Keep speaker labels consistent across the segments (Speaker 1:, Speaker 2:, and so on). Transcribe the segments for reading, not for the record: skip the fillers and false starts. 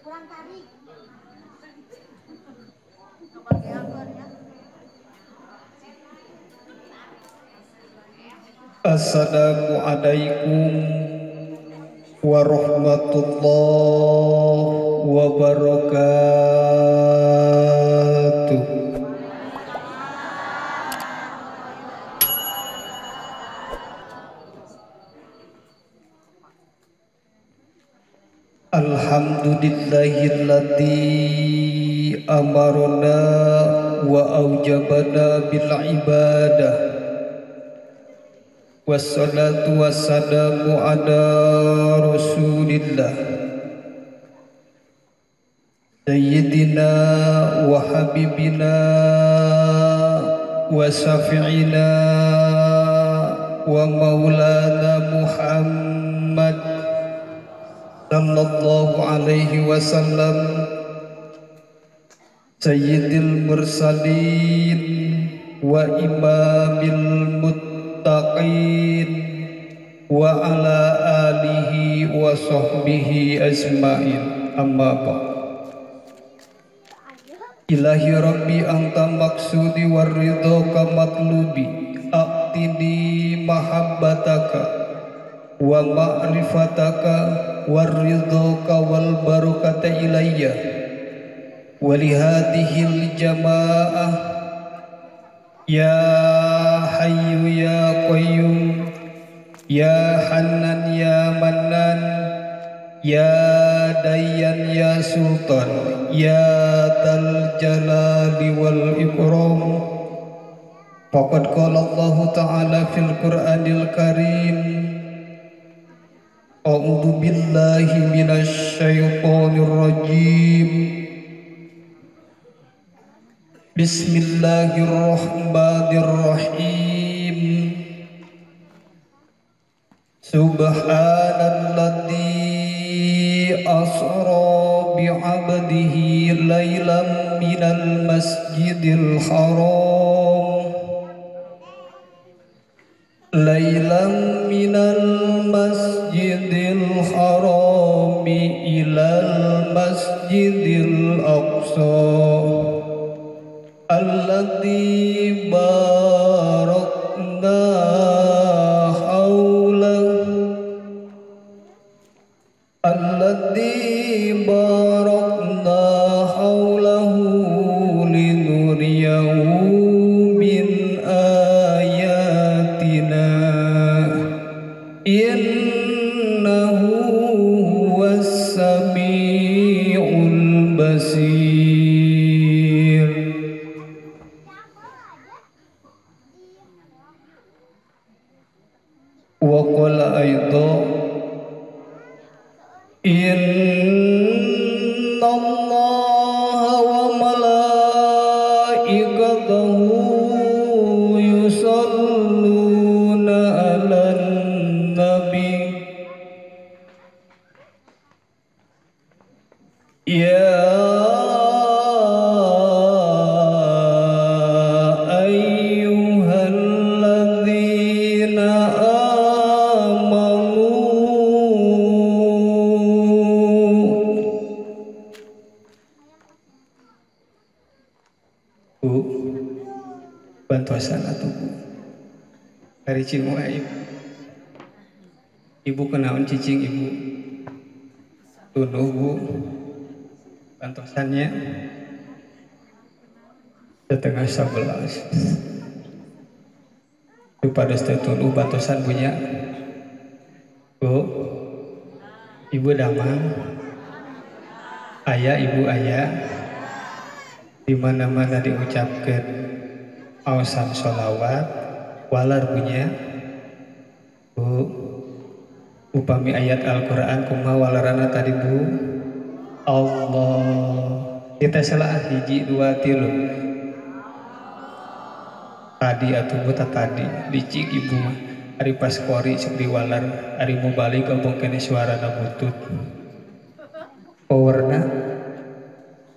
Speaker 1: Kurang tarik.
Speaker 2: Assalamualaikum warahmatullahi wabarakatuh. Alhamdulillahilladzi amarna wa aujabana bil ibadah. Wassalatu wassalamu ala rasulillah sayyidina wa habibina wa syafi'ina wa maulana Muhammad sallallahu alaihi wasallam sayyidil mursalin wa imamil muttaqin wa ala alihi wa sahbihi ajmain. Amma ba'd. Ilahi Rabbi anta maksudi waridhoka matlubi, aqtini mahabbataka wa ma'rifataka waridhoka wal barakata ilayya wa lihadihil jamaah. Ya Hayyu Ya Qayyum Ya Hannan Ya Mannan Ya Dayyan Ya Sultan Ya Dzal Jalali wal Ikram. Faqad qala Allahu ta'ala fil Qur'anil Karim, a'udzu billahi minasy syaithanir rajim. Bismillahirrahmanirrahim. Subhanalladzi asra bi'abdihi laylan minal masjidil haram laylan minal masjidil harami ilal masjidil aqsa alladzi barakna haulahu alladzi barakna haulahu linuriyahu min ayatina innahu huwas samiul basir. Wa qala aidha inna Allaha wa malaikatahu yusalluna 'alan nabi ya ayyuhalladzina amanu. Bu, bantuan atuh Bu. Dari cimua ibu. Ibu kenaon cicing ibu. Tunuh Bu. Bantosannya 10:30. Pada tunuh bantosan punya. Bu, ibu damang. Ayah ibu ayah. Di mana-mana diucapkan aosan sholawat walar punya. Bu, upami ayat Al-Quran kumaha walarana tadi Bu? Allah. Kita salah hiji dua tilu. Tadi atuh Bu tadi licik ibu mah. Ari pas kori sok diwalar, ari mau balik obong kene suarana butut. Powerna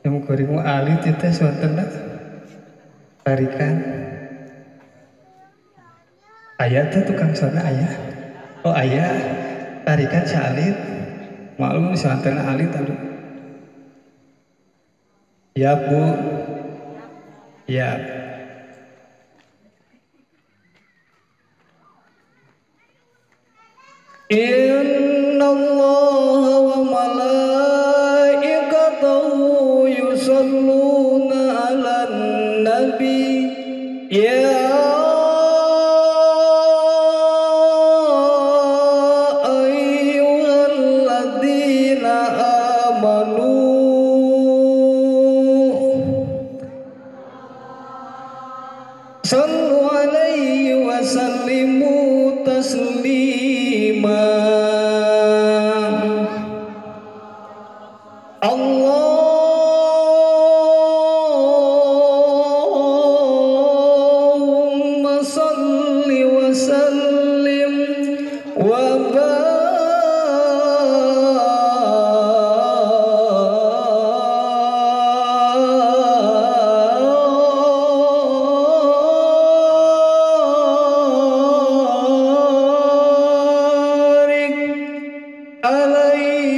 Speaker 2: yang kuring alit itu suantena tarikan. Ayah tuh tukang sona ayah. Oh ayah tarikan saalit. Maklum suantena alit aduh. Ya Bu. Ya. Inna Allah wa malaikatahu yusalluna 'alan nabi ya ayyuhalladzina amanu sallu alaihi wa sallimu taslima. Allahumma salli wa sallim wa barik alaihi.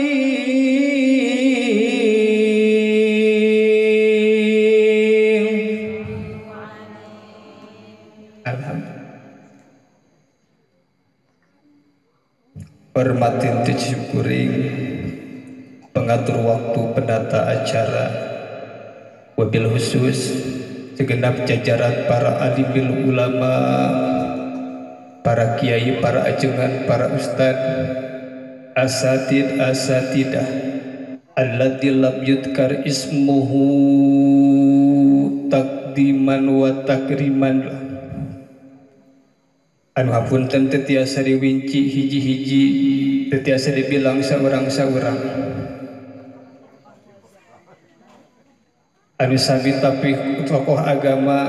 Speaker 2: Alhamdulillah. Hormatin syukuring pengatur waktu pendata acara, wabil khusus segenap jajaran para alimil ulama, para kiai, para ajengan, para ustad, asatid asatidah alladzi lam yudkar ismuhu takdiman wa takriman. Anu hapunten teu tiasa diwinci hiji-hiji, teu tiasa dibilang saurang-saurang. Anu sami tapi tokoh agama,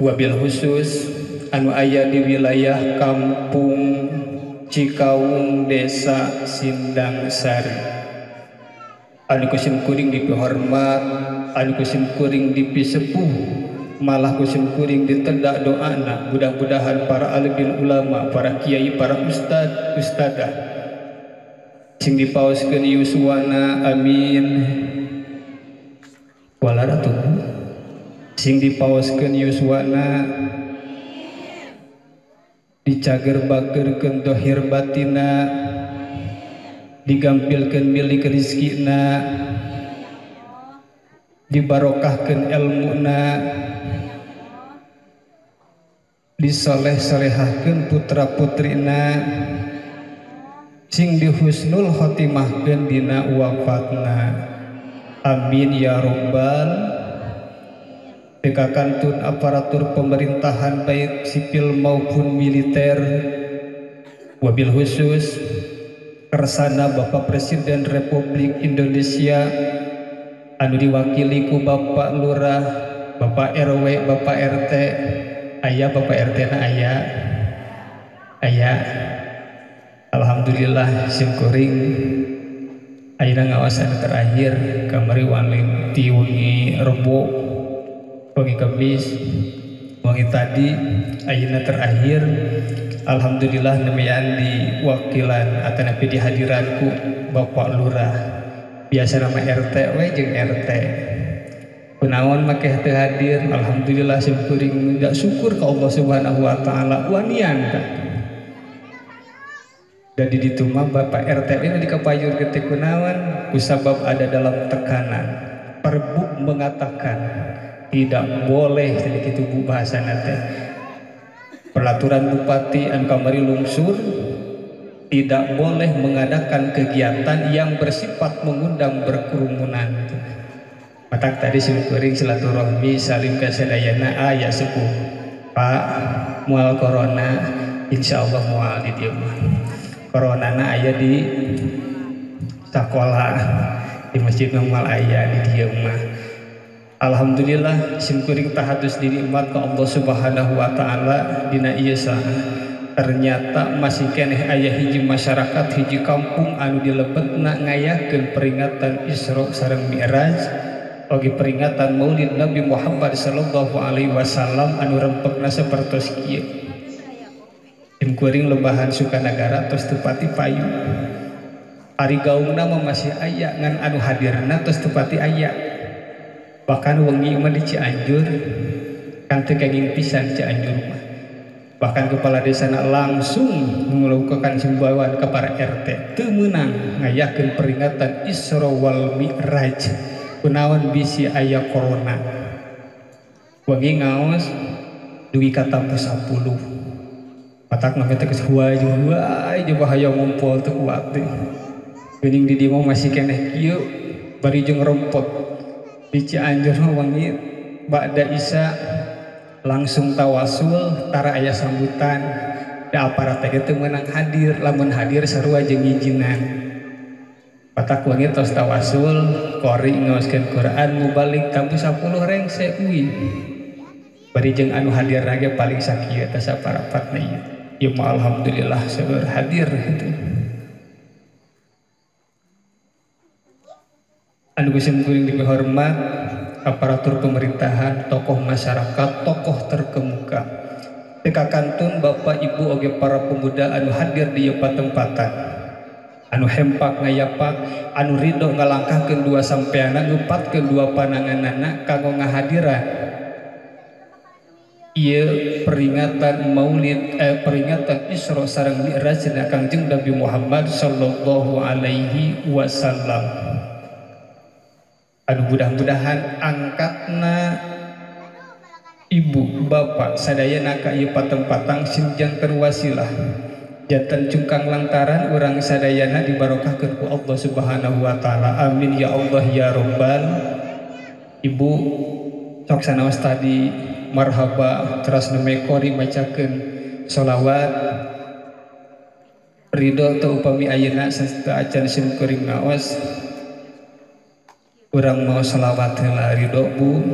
Speaker 2: wabil khusus anu aya di wilayah kampung Cikaung, Desa Sindangsari. Anu kusim kuring dipihormat, anu kusim kuring dipisepuh, malah kusim kuring ditendak doana. Mudah-mudahan para alimil ulama, para kiai, para ustad, ustadah sing dipaoskeun yuswana, amin. Walara tuh sing dipaoskeun yuswana, dicager bagerkeun dohir batina, digampilkeun milik rizkina, dibarokahkeun elmuna, disoleh-solehahkeun putra-putrina, sing dihusnul khotimahkeun dina wafatna. Amin ya robbal. Deka kantun aparatur pemerintahan baik sipil maupun militer, wabil khusus kersana Bapak Presiden Republik Indonesia anu diwakili ku Bapak Lurah, Bapak RW, Bapak RT. Aya Bapak RT na aya. Aya. Alhamdulillah simkuring ayeuna ngawasan terakhir kamari wali ti wengi Rebo, wengi Kamis, wengi tadi ayeuna terakhir. Alhamdulillah nemian diwakilan atanapi dihadiranku Bapak Lurah. Biasa nama RT we jeung RT. Kunaon make teu hadir? Alhamdulillah simkuring nggak syukur ka Allah Subhanahu wa taala wanian tah. Dan di ditu mah Bapak RT ini dikapayur gede kunaon kusabab ada dalam tekanan. Perbuk mengatakan tidak boleh, jadi kitu bu bahasana teh. Peraturan bupati anu kamari lungsur tidak boleh mengadakan kegiatan yang bersifat mengundang berkerumunan. Matak tadi simkuring silaturahmi salim ka sadayana aya sepuh. Pak, moal corona insyaallah moal di dieu mah. Coronana aya di sakola, di masjid moal aya di dieu mah. Alhamdulillah simkuring tahatus dinikmat ka Allah Subhanahu wa taala dina ieu saha. Ternyata masih keneh aya hiji masyarakat hiji kampung anu dilebetna ngayakeun peringatan Isra sareng Mi'raj oge peringatan Maulid Nabi Muhammad sallallahu alaihi wasallam anu rempegna sapertos kieu. Simkuring lebahan Sukanagara tos teu pati payu. Ari gaungna mah masih aya ngan anu hadirna tos teu pati aya. Bahkan wengi mah di Cianjur kan teu kenging pisan Cianjur mah. Bahkan kepala desana langsung melakukan himbauan ke para RT teu meunang ngayakeun peringatan Isra wal Mi'raj kunaon bisi aya corona. Wengi ngaos dugi ka tabuh 10. Matak mah teh geus huai jeung bahaya ngumpul teu kuat teh. Geuning di dieu mah masih keneh kieu bari jeung rompot. Di Cianjur mah wengi ba'da Isya langsung tawasul tara aya sambutan da aparat teh teu meunang hadir lamun hadir sarua jeung ngijinan. Patak wengi tos tawasul qori ngaoskeun Quran mubalik tabuh 10 rengse uih. Bari jeung anu hadir ge paling sakieu teh saparapatna ieu. Ieu mah alhamdulillah seueur hadir kitu. Anu kusim kuring dihormat aparatur pemerintahan, tokoh masyarakat, tokoh terkemuka. Teka kantun bapak ibu oge para pemuda anu hadir di ieu patempatan. Anu hempak ngayapak, anu ridho ngalangkahkeun dua sampeana, ngupatkeun dua pananganana kanggo ngahadiran ieu peringatan Maulid peringatan Isra sareng Mi'raj Kangjeng Nabi Muhammad sallallahu alaihi wasallam. Aduh mudah-mudahan angkatna ibu bapak sadayana ka ieu patempatan sing janten wasilah janten cungkang lantaran urang sadayana dibarokahkeun ku Allah Subhanahu wa taala. Amin ya Allah ya Rabbal. Ibu sok sanaos tadi marhaba teras nembe kori macakeun sholawat ridho teu upami ayeuna saesta acan sim kuring ngaos urang mau sholawat heula ridho bu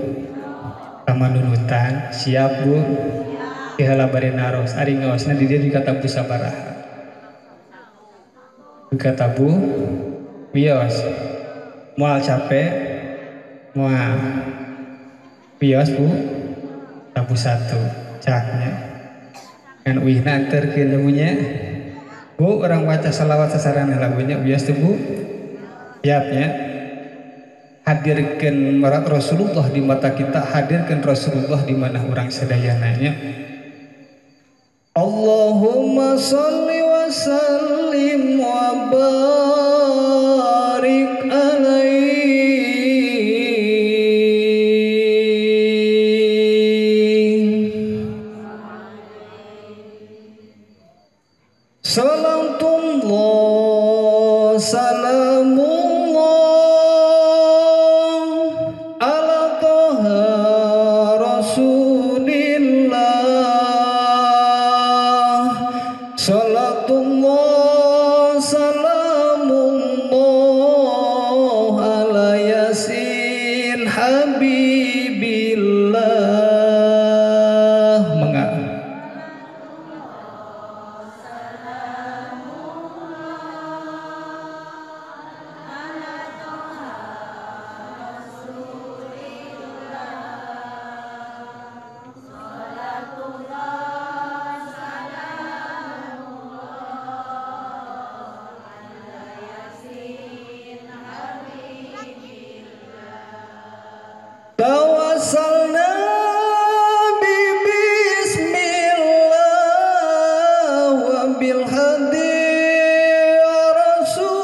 Speaker 2: tamanunutan siap bu heula bari naros ari ngaosna di dieu dikatabu sabaraha dikatabu wios moal capek moal wios bu tabu 1 caknya kan uihna anterkeun nya bu urang waca sholawat sasarangan lagunya wios teu bu siap nya. Hadirkan Rasulullah di mata kita, hadirkan Rasulullah di mana orang sadayananya. Allahumma sholli wa sallim wa barik alaihi salatullah salamullah salatullah salamullah ala yasin habibillah. Mangga tawassalna bi bismillah wa bil hadi rasulillah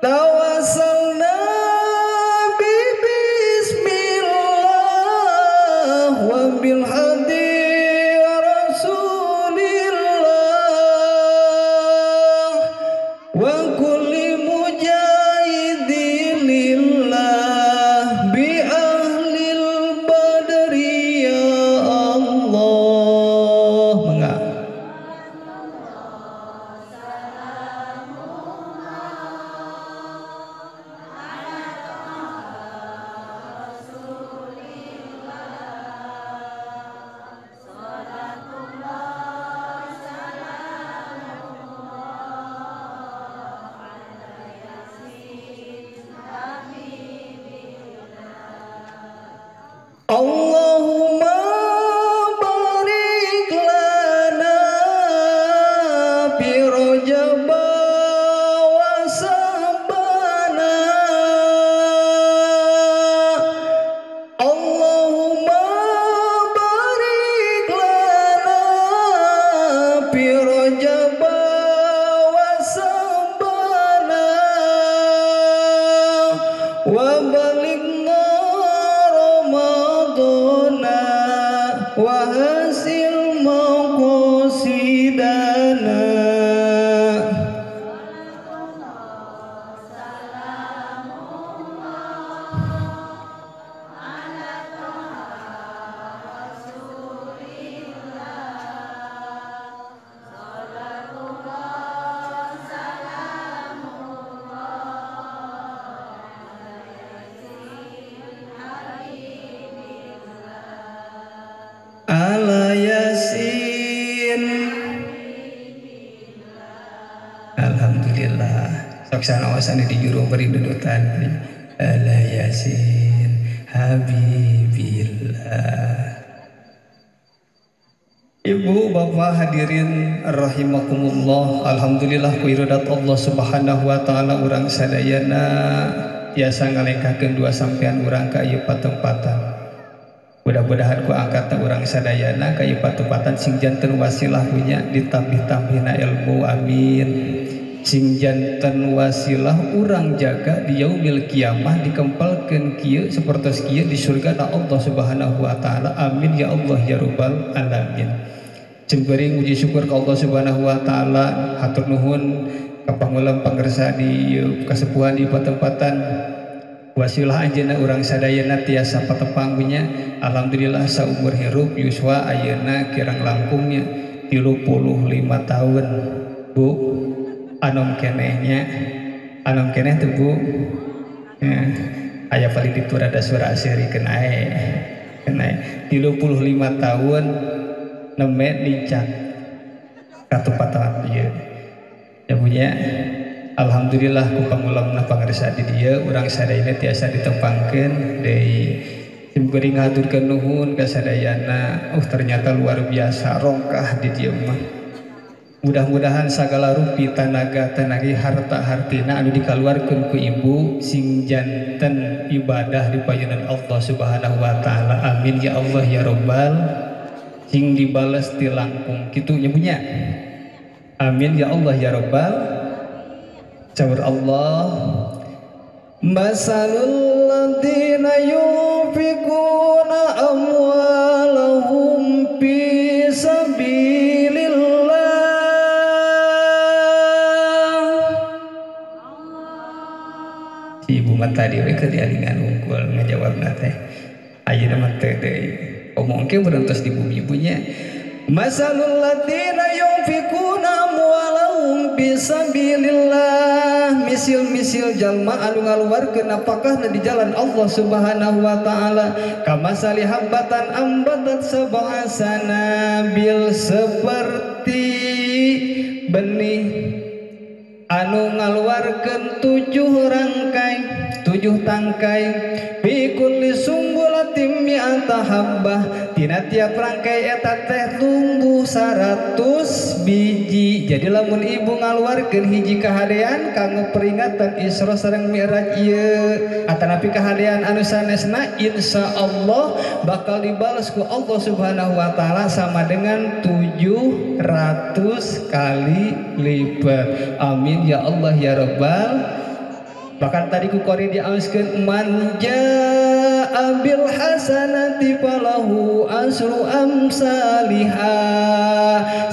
Speaker 2: tawassalna bi bismillah wa bil hadi rasulillah wa kulli mujahidin lillah bi ahlil badri ya Allah. Mangga wa hasil maqasidana. Ala Yasin. Alhamdulillah. Sok sanaosan di juru beri dudutan. Ala Yasin Habibillah. Ibu bapak hadirin rahimakumullah. Alhamdulillah ku irodat Allah Subhanahu wa taala urang sadayana tiasa ngalengkahkeun dua sampean urang ka ieu patempatan. Mudah-mudahan ku angkat urang sadayana ka ieu patempatan sing janten wasilah punya ditambih-tambihna ilmu, amin. Sing janten wasilah urang jaga di yaumil kiamah dikempalkeun kieu sapertos kieu di surga na Allah Subhanahu wa taala, amin ya Allah ya rabbal alamin. Cembering muji syukur ka Allah Subhanahu wa taala, hatur nuhun ka pangulam pangersa di kasepuhan di patempatan. Wasilah anjeunna urang sadayana tiasa patepang punya. Alhamdulillah saumur hirup yuswa ayeuna kirang langkungnya 35 tahun Bu. Anom kenehnya, anom keneh tuh Bu ya, aya paling ditu rada suara seurikeun ae keneh 35 tahun neme nincak ka tempat ieu ya punya. Alhamdulillah ku pangulamna pangersa di dieu urang sadayana tiasa ditempangkeun deui. Simkuring ngaturkeun nuhun ka sadayana. Ternyata luar biasa rongkah di dieu mah. Mudah-mudahan sagala rupi tanaga tanagi harta hartina anu dikaluarkeun ku ibu sing janten ibadah di payunan Allah Subhanahu wa taala. Amin ya Allah ya rabbal. Sing dibales ti langkung kitu nya punya. Amin ya Allah ya rabbal. Caur Allah, masalul ladzina yunfikuna amwalahum fi sabilillah. Si ibu mah tadi we keur dialingan unggul ngajawabna teh. Ayeuna mah teu deui. Omong ke berentos di bumi ibunya. Masalul ladzina yunfikuna amwalahum fi sabilillah. Misil-misil jalma anu ngaluarkeun napakahna di jalan Allah Subhanahu wa taala kamasali habbatan ambatat sab'a sanabil, seperti benih anu ngaluarkeun 7 rangkai, 7 tangkai, fi kulli sumbulatin mi'ata habbah, tina tiap rangkai eta teh tumbuh 100 biji. Jadi lamun ibu ngaluarkeun hiji kahadean kanggo peringatan Isra sareng Mi'raj ieu atanapi kahadean anu sanesna, insyaallah bakal dibales ku Allah Subhanahu wa taala sama dengan 700 kali lipat. Amin ya Allah ya rabbal. Bahkan tadi ku qori diaoskeun man jaa bil hasanati falahu asru amsalihha.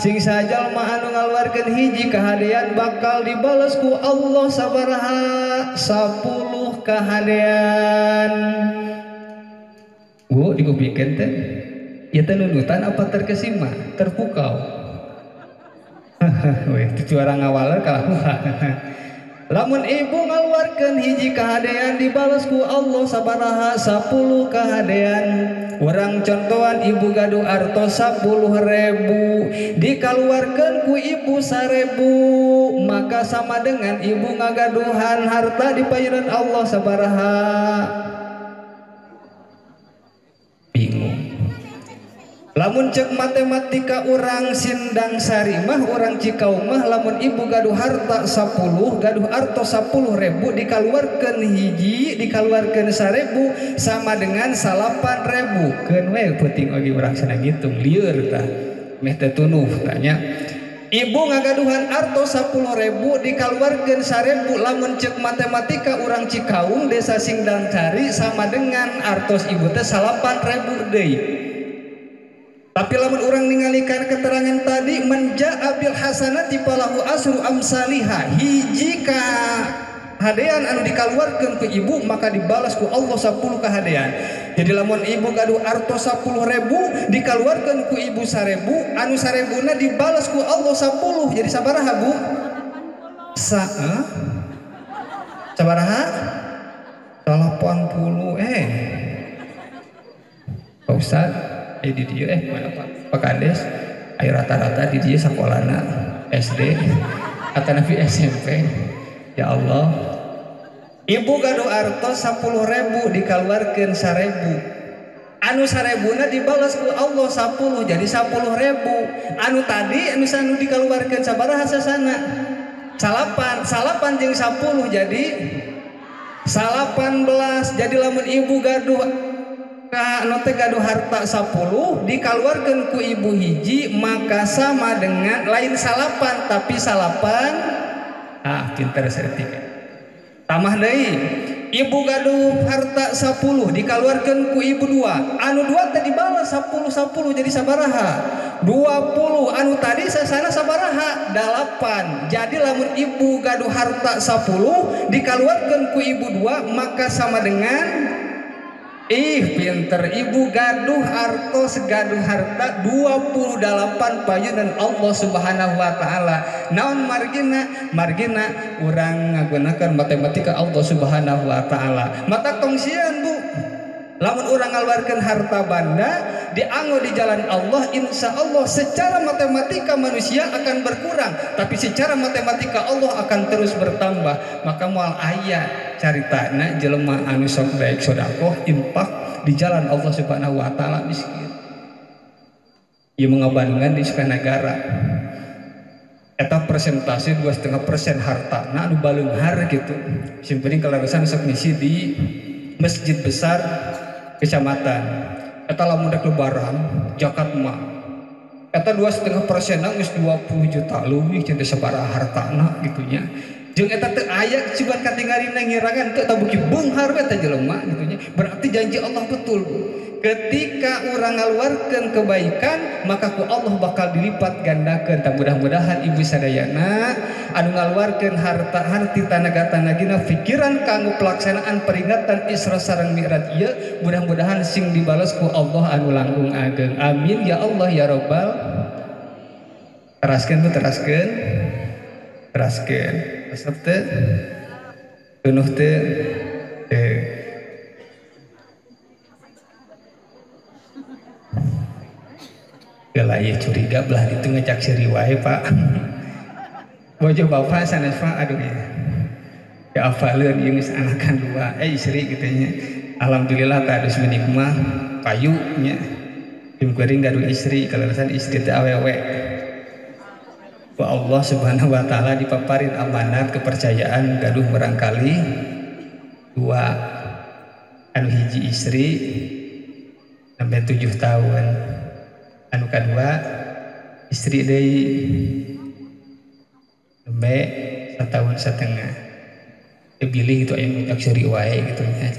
Speaker 2: Sing sajalma anu ngaluarkeun hiji kahadean bakal dibales ku Allah sabaraha 10 kahadean. Bu dikupikeun teh ieu teh nundutan apa terkesima terpukau. Weh itu orang ngawaler kalah. Lamun ibu ngaluarkeun hiji kahadean dibales ku Allah sabaraha 10 kahadean. Urang contohan ibu gaduh artos 10.000 dikaluarkeun ku ibu 1.000, maka sama dengan ibu ngagaduhan harta di payunan Allah sabaraha. Bingung. Lamun cek matematika urang Sindang Sari mah urang Cikaum mah lamun ibu gaduh harta 10 gaduh artos 10.000 dikaluarkeun hiji dikaluarkeun 1.000 sama dengan 8.000. Keun we peuting oge urang sana ngitung lieur tah meh teu tunuh tanya. Ibu ngagaduhan artos 10.000 dikaluarkeun 1.000 lamun cek matematika urang Cikaum desa Sindang Sari sama dengan artos ibu teh 8.000 deui. Tapi lamun urang ningalikan keterangan tadi man jaa bil hasanati falahu asru amsaliha, hiji ka hadean anu dikaluarkeun ku ibu maka dibalas ku Allah 10 kahadean. Jadi lamun ibu gaduh artos 10.000 dikaluarkeun ku ibu 1.000, anu 1.000-na dibalas ku Allah 10. Jadi sabaraha Bu? Sabaraha? 80. Pak Ustad, di dieu mana Pak Kades, ayo rata-rata di dieu sakolana SD atau nabi SMP. Ya Allah, ibu gaduh artos 10.000 dikaluarkeun 1.000, anu 1.000-na dibalas ku Allah 10 jadi 10.000. Anu tadi anu sanu dikaluarkeun sabaraha sasana? 8, 8 jeung 10 jadi 18. Jadi lamun ibu gaduh anu teh gaduh harta 10 dikaluarkeun ku ibu hiji maka sama dengan lain 8 tapi 8. Ah, pinter saeutik. Tambah deui, ibu gaduh harta 10 dikaluarkeun ku ibu 2, anu 2 teh dibalas 10 10 jadi sabaraha? 20. Anu tadi sasana sabaraha? 8. Jadi lamun ibu gaduh harta 10 dikaluarkeun ku ibu 2 maka sama dengan pinter, ibu gaduh artos gaduh harta 28 payunan Allah Subhanahu wa taala. Naon margina? Margina urang ngagunakeun matematika Allah Subhanahu wa taala. Mata tong sieun Bu. Lamun urang ngaluarkeun harta banda dianggo di jalan Allah, insya Allah secara matematika manusia akan berkurang, tapi secara matematika Allah akan terus bertambah. Maka moal aya caritana jelema anu sok baik sedekah infak di jalan Allah Subhanahu wa taala miskin. Ieu mangabandungan di Sukanagara. Eta persentase 2,5% hartana anu baleunghar gitu. Simpening kaleresan sok ngisi di masjid besar kecamatan. Eta lamun rek lebaran zakat mah eta 2,5% geus 20 juta leuwih cenah sabaraha hartana gitu nya. Jeung eta teu aya cuman katingalina ngirangan teu tabuki beunghar we teh jelema gitu nya. Berarti janji Allah betul. Ketika urang ngaluarkeun kebaikan maka ku Allah bakal dilipat gandakeun. Tah mudah-mudahan ibu sadayana anu ngaluarkeun harta harti tanaga-tanagina pikiran kanggo pelaksanaan peringatan Isra sareng Mi'raj ieu mudah-mudahan sing dibales ku Allah anu langkung ageng. Amin ya Allah ya Rabbal. Teraskeun Bu, teraskeun. Teraskeun. Resep teu? Tunuh teu? Teu. Gelah ieu curiga belah ditu ngecak seuri wae Pak. Bojo bapak sanes Pak, aduh ya. Ya apaleun ieu geus anakan dua, istri kitu nya. Alhamdulillah tah geus menikmah payu nya. Tim kuring gaduh istri, kaleresan istri teh awewe. Ku Allah Subhanahu wa taala dipaparin amanat kepercayaan gaduh barangkali dua, anu hiji istri sampai 7 tahun. Anu kadua istri deui sampai 1,5 tahun. Bilih gitu aya ngucap seuri wae gitu nya.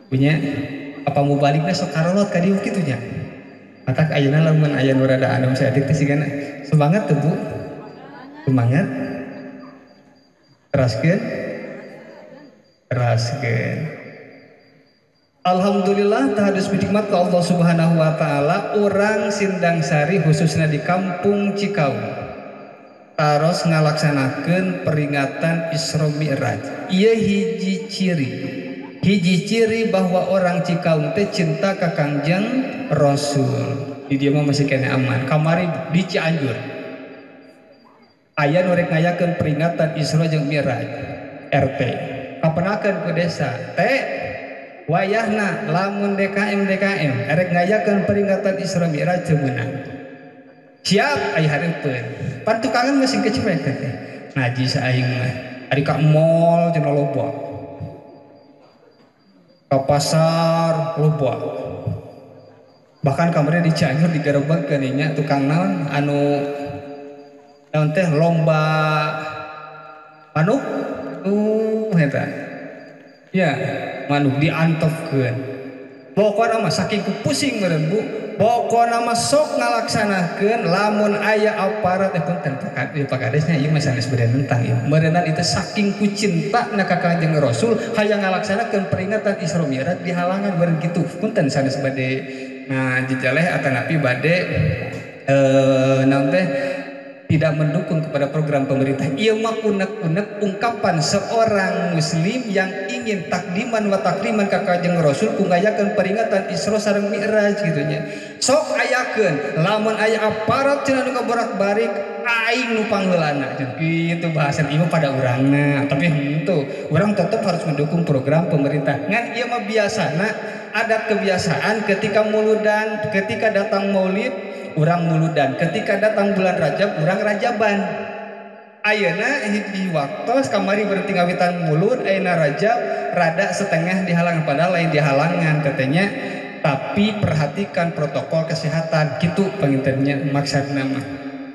Speaker 2: Punya apa mau balikna sok karolot ka dieu kitu nya. Matak ayeuna lamun aya nu rada anom saeutik teh sigana semangat teu Bu? Semangat. Teraskeun. Teraskeun. Alhamdulillah tahadus nikmat ke Allah Subhanahu wa taala urang Sindangsari khususnya di Kampung Cikaung taros ngalaksanakeun peringatan Isra Mi'raj. Ieu hiji ciri. Hiji ciri bahwa orang Cikaung teh cinta ka Kangjeng Rasul. Di dieu mah masih kene aman. Kamari di Cianjur aya nu rek ngayakeun peringatan Isra jeung Mi'raj RT. Kapenakeun ku desa teh wayahna lamun DKM erek ngayakeun peringatan Isra Mi'raj teu meunang. Siap aya hareupeun. Pan tukangan mah sing kecemek teh. Najis aing mah. Ari ka mall cenah loba. Ka pasar loba. Bahkan kamari di Cianjur digerebegkeun nya tukang naon anu naon teh lomba manuk eta. Ya, manuk diantepkeun. Pokona mah saking ku pusing meureun Bu, pokona mah sok ngalaksanakeun lamun aya aparat punten Pak Kadesnya ieu mah sanes bade nentang ieu. Meureunnan itu saking ku cinta na ka Kanjeng Rasul hayang ngalaksanakeun peringatan Isra Mi'raj di halangan meureun kitu. Punten sanes bade ngajejeleh atanapi bade naon teh tidak mendukung kepada program pemerintah. Ieu mah unek-unek ungkapan seorang muslim yang ingin takdiman wa takriman ka Kanjeng Rasul ku ngayakeun peringatan Isra sareng Mi'raj gitu nya. Sok ayakeun lamun aya aparat cenah nu kaborak-barik aing nu pangheulana cenah kitu bahasan ieu pada urangna. Tapi henteu, urang tetep harus mendukung program pemerintah. Ngan ieu mah biasana adat kebiasaan ketika muludan, ketika datang maulid urang muludan, ketika datang bulan Rajab urang rajaban. Ayeuna hiji waktos kamari berhenti ngawitan mulud, ayeuna Rajab rada setengah dihalangan, padahal lain dihalangan katanya, tapi perhatikan protokol kesehatan gitu pangintennya maksudna mah.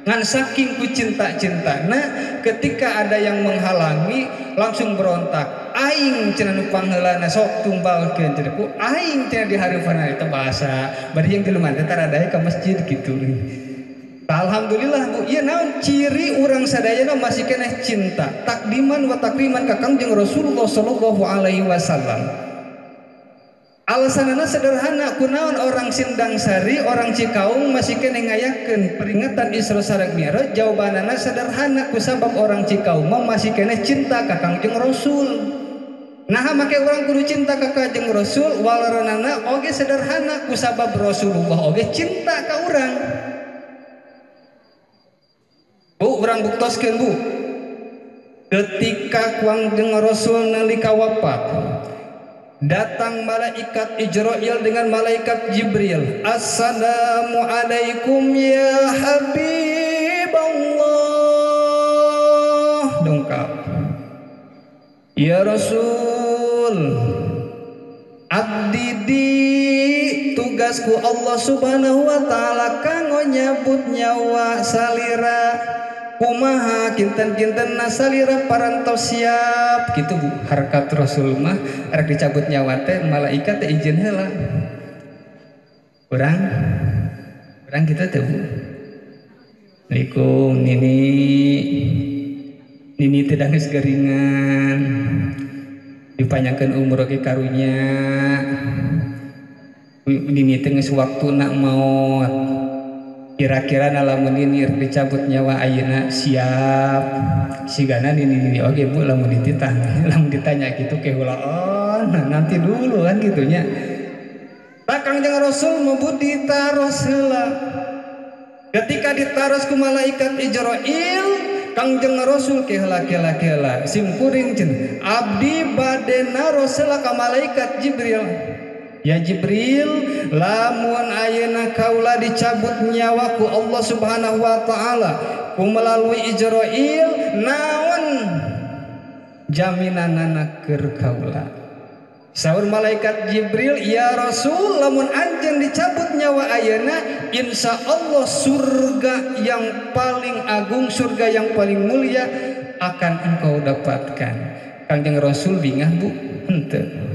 Speaker 2: Ngan saking ku cinta-cintana ketika ada yang menghalangi langsung berontak. Aing cenah nu pangheulana sok tumbalkeun cenah ku aing cenah dihareupeunna eta bahasa bari yang tiluman teh taradae ka masjid gitu. Alhamdulillah Bu, ieu naon ciri urang sadayana masih keneh cinta takdiman wa takriman ka Kangjeng Rasulullah sallallahu alaihi wasallam. Alasanana sederhana, kunaon orang Sindangsari, orang Cikaung masih keneh ngayakeun peringatan Isra sareng Mi'raj, jawabanana sederhana kusabab orang Cikaung mah masih keneh cinta ka Kangjeng Rasul. Nah make urang kudu cinta ka Kangjeng Rasul, walaranana oge sederhana kusabab Rasulullah oge cinta ka urang. Bu, urang buktoskeun Bu. Ketika Kangjeng Rasul nalika wafat, datang malaikat Ijrail dengan malaikat Jibril. Assalamualaikum ya Habiballah. Dongkap. Ya Rasul, abdi di tugasku Allah Subhanahu wa taala kanggo nyabut nyawa salira. Kumaha kinten-kinten nasalira parantos siap gitu Bu. Harkat Rasul mah rek dicabut nyawa teh malaikat teh izin heula. Urang urang kitu teh Bu. Assalamualaikum nini. Nini teh geus geringan. Dipanjangkeun umur oge karunya. Nini teh geus waktuna maot. Kira-kira lamun nini dicabut nyawa ayeuna siap sigana nini nini oge Bu lamun dititah lamun ditanya gitu ke heulaon nanti dulu kan gitunya. Tah Kangjeng Rasul mah ditaros heula. Ketika ditaros ku malaikat Ijrail, Kangjeng Rasul keheula keheula keheula sim kuring cenah abdi bade naros heula ka malaikat Jibril. Ya Jibril, lamun ayeuna kaula dicabut nyawa ku Allah Subhanahu wa taala ku melalui Ijrail, naon jaminanana keur kaula? Saur malaikat Jibril, ya Rasul, lamun anjeun dicabut nyawa ayeuna, insya Allah surga yang paling agung, surga yang paling mulia akan engkau dapatkan. Kangjeng Rasul bingah Bu, henteu.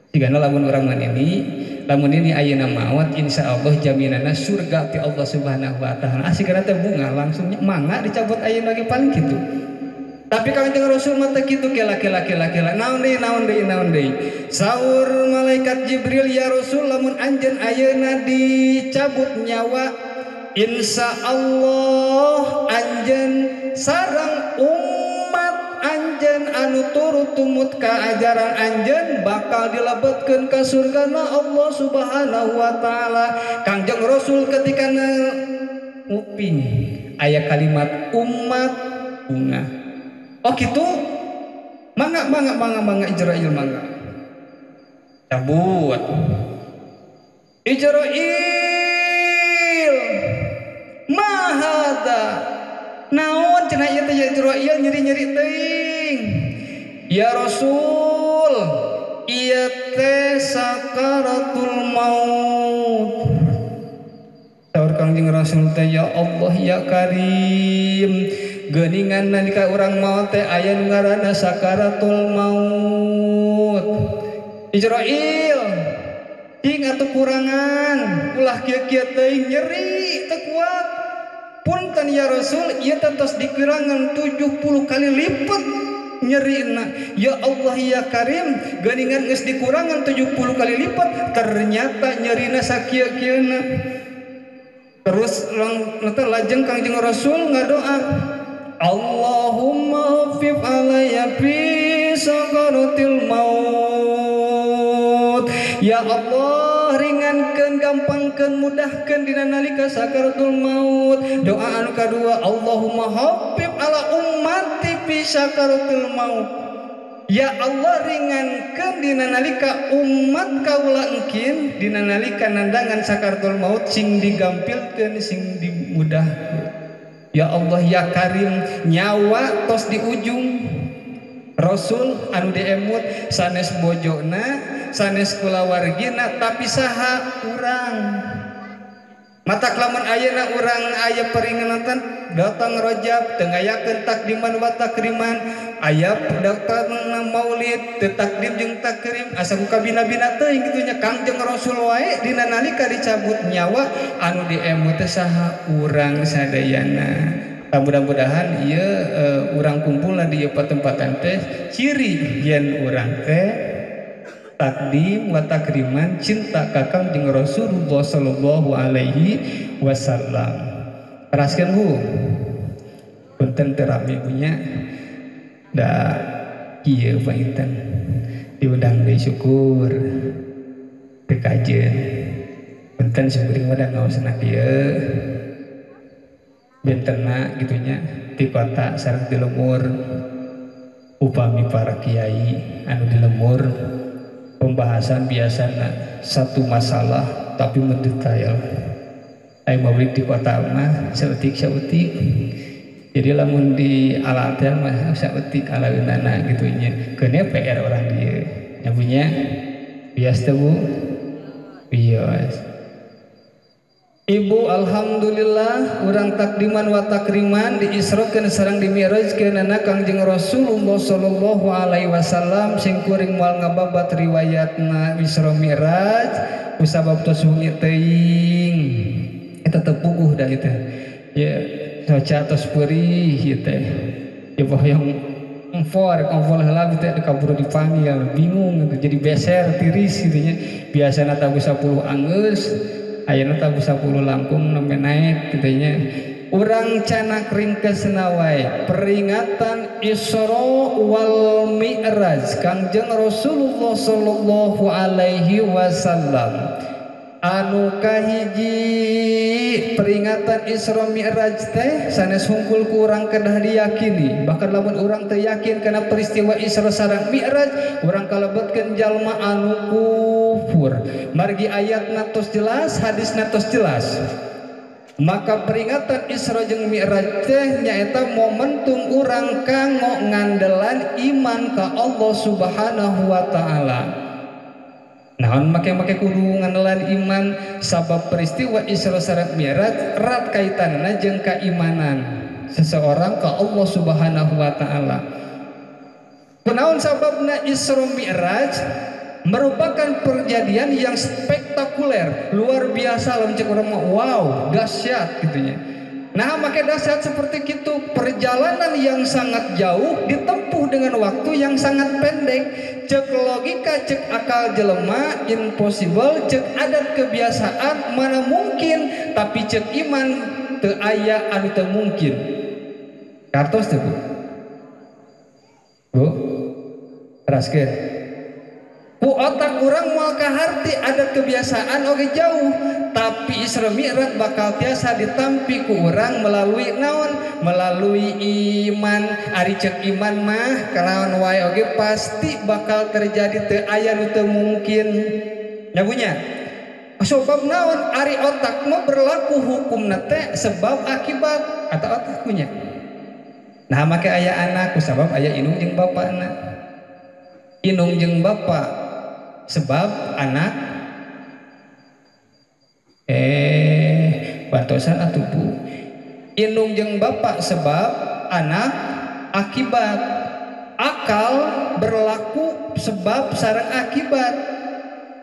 Speaker 2: Jigana lamun urang mah ini, lamun ini ayeuna maot insya Allah jaminanna surga ti Allah Subhanahu wa taala. Asigana teh bunga langsung mangga dicabut ayeuna lagi paling kitu. Tapi Kangjeng Rasul mah teh kitu kela kela kela kela. Naon deui naon deui naon deui. Saur malaikat Jibril, ya Rasul lamun anjeun ayeuna dicabut nyawa insya Allah anjeun sareng umat anjeun anu turut tumut ka ajaran anjeun bakal dilebetkeun ka surgana Allah Subhanahu wa taala. Kangjeng Rasul ketika nguping aya kalimat umat bunga. Oh gitu, mangga mangga mangga mangga Ijrail mangga. Cabut. Ijrail mahada naon cenah ieu teh ya Ijrail nyeri-nyeri teuing. Ya Rasul, ieu teh sakaratul maut. Saur Kangjeng Rasul teh ya Allah ya Karim, geuningan nalika urang maot teh aya nu ngaranna sakaratul maut. Ijrail, Cing atuh kurangan ulah kieu-kieu teuing nyeri teu kuat. Punten ya Rasul ieu teh tos dikurangan 70 kali lipat nyerina. Ya Allah ya Karim geuningan geus dikurangan 70 kali lipat ternyata nyerina sakieu-kieuna. Terus lajeng Kangjeng Rasul ngadoa Allahumma khafif alayya fi sakaratil maut. Ya Allah ringankeun gampangkeun mudahkeun dina nalika sakaratul maut. Doa anu kadua Allahumma khafif ala ummati fi sakaratil maut. Ya Allah ringankeun dina nalika umat kaula engkin dina nalika nandangan sakaratul maut sing digampilkeun sing dimudahkeun. Ya Allah ya Karim nyawa tos di ujung Rasul anu diemut sanes bojona sanes kulawargina tapi saha urang. Mata lamun ayeuna urang aya peringatan datang Rajab teu ngayakeun takdiman wa takriman aya datang maulid teu takdim jeung takrim asa ku kabina-bina teuing kitu nya Kangjeng Rasul wae dina nalika dicabut nyawa anu diemut teh saha urang sadayana. Mudah-mudahan ieu urang kumpulna di ieu patempatan teh ciri yen urang teh takdim wa takriman cinta ka Kangjeng Rasulullah sallallahu alaihi wasallam. Teraskeun Bu. Punten teu rame punya da kieu panginten diundang deui syukur teu kajeun. Punten simkuring mah da ngaosna kieu bentenna kitu nya di kota sareng di lemur upami para kiai anu di lemur pembahasan biasana satu masalah tapi mendetail. Ayo mabrik di kota mah saeutik-saeutik. Jadi lamun di alat teh mah saeutik alaweunana kitu nya. Keun PR orang dieu. Nya punya bias teh Bu. Bias. Ibu alhamdulillah urang takdiman wa takriman diisrokeun sareng dimi'rajkeunana Kangjeng Rasulullah sallallahu alaihi wasallam sing kuring moal ngababat riwayatna Isra Mi'raj kusabab tos wengi teuing eta teu puguh da ieu teh ya soca tos peurih ieu teh ya hoyong kompor kompor heula teh kaburu dipanggil bingung gitu jadi beser tiris kitu nya biasana tabuh 10 anggeus ayeuna tabuh 10 langkung nembe naik kitu nya. Urang canak ringkesna wae peringatan Isra wal Mi'raj Kangjeng Rasulullah sallallahu alaihi wasallam. Anu kahiji peringatan Isra Mi'raj teh sanes hungkul ku urang kedah diyakini. Bahkan lamun urang teu yakin kana peristiwa Isra sareng Mi'raj urang kalebetkeun jalma anu kufur. Margi ayatna tos jelas, hadisna tos jelas. Maka peringatan Isra jeung Mi'raj teh nyaeta momentum urang kanggo ngandelan iman ka Allah Subhanahu wa taala. Naon make-make kudu ngandelan iman sabab peristiwa Isra sareng Mi'raj erat kaitanna jeung keimanan seseorang ka Allah Subhanahu wa taala. Kunaon sababna Isra Mi'raj merupakan perjadian yang spektakuler, luar biasa lamun cek urang mah wow, dahsyat gitu nya. Nah, make dahsyat seperti itu, perjalanan yang sangat jauh ditempuh dengan waktu yang sangat pendek. Cek logika, cek akal jelema impossible, cek adat kebiasaan mana mungkin, tapi cek iman teu aya anu teu mungkin. Kartos teu Bu? Bu? Teraskeun. Ku otak urang moal kaharti adat kebiasaan oge jauh, tapi Isra Mi'raj bakal tiasa ditampi ku urang melalui naon? Melalui iman. Ari cek iman mah kalawan wae oge pasti bakal terjadi teu aya nu teu mungkin. Nya punya. Sebab naon? Ari otak mah berlaku hukumna teh sebab akibat atau otak punya. Nah make aya anak ku sabab aya indung jeung bapana. Indung jeung bapak sebab anak bantosan atuh Bu. Indung jeung bapak sebab anak akibat. Akal berlaku sebab sareng akibat.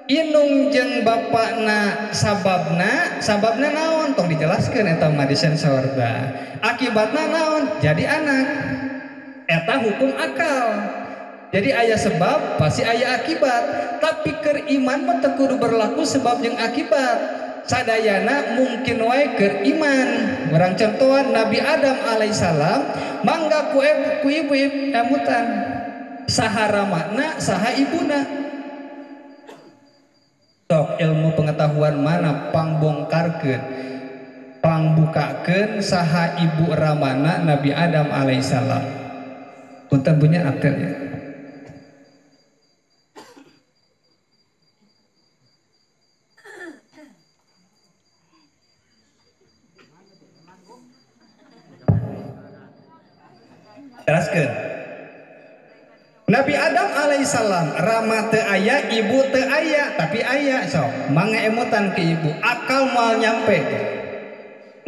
Speaker 2: Indung jeung bapakna sababna, sababna naon tong dijelaskeun eta mah disensor da. Akibatna naon? Jadi anak. Eta hukum akal. Jadi aya sebab pasti aya akibat. Tapi keur iman mah teu kudu berlaku sebab jeung akibat. Sadayana mungkin wae keur iman. Urang contohan Nabi Adam alaihissalam mangga ku ibu emutan. Saha ramana, saha ibuna. Sok ilmu pengetahuan mana pangbongkarkeun, pangbukakeun saha ibu ramana Nabi Adam alaihissalam. Punten punya apel ya. Teraskeun. Nabi Adam alaihissalam rama teu aya, ibu teu aya, tapi aya sok mangga emutan ke ibu, akal moal nyampe.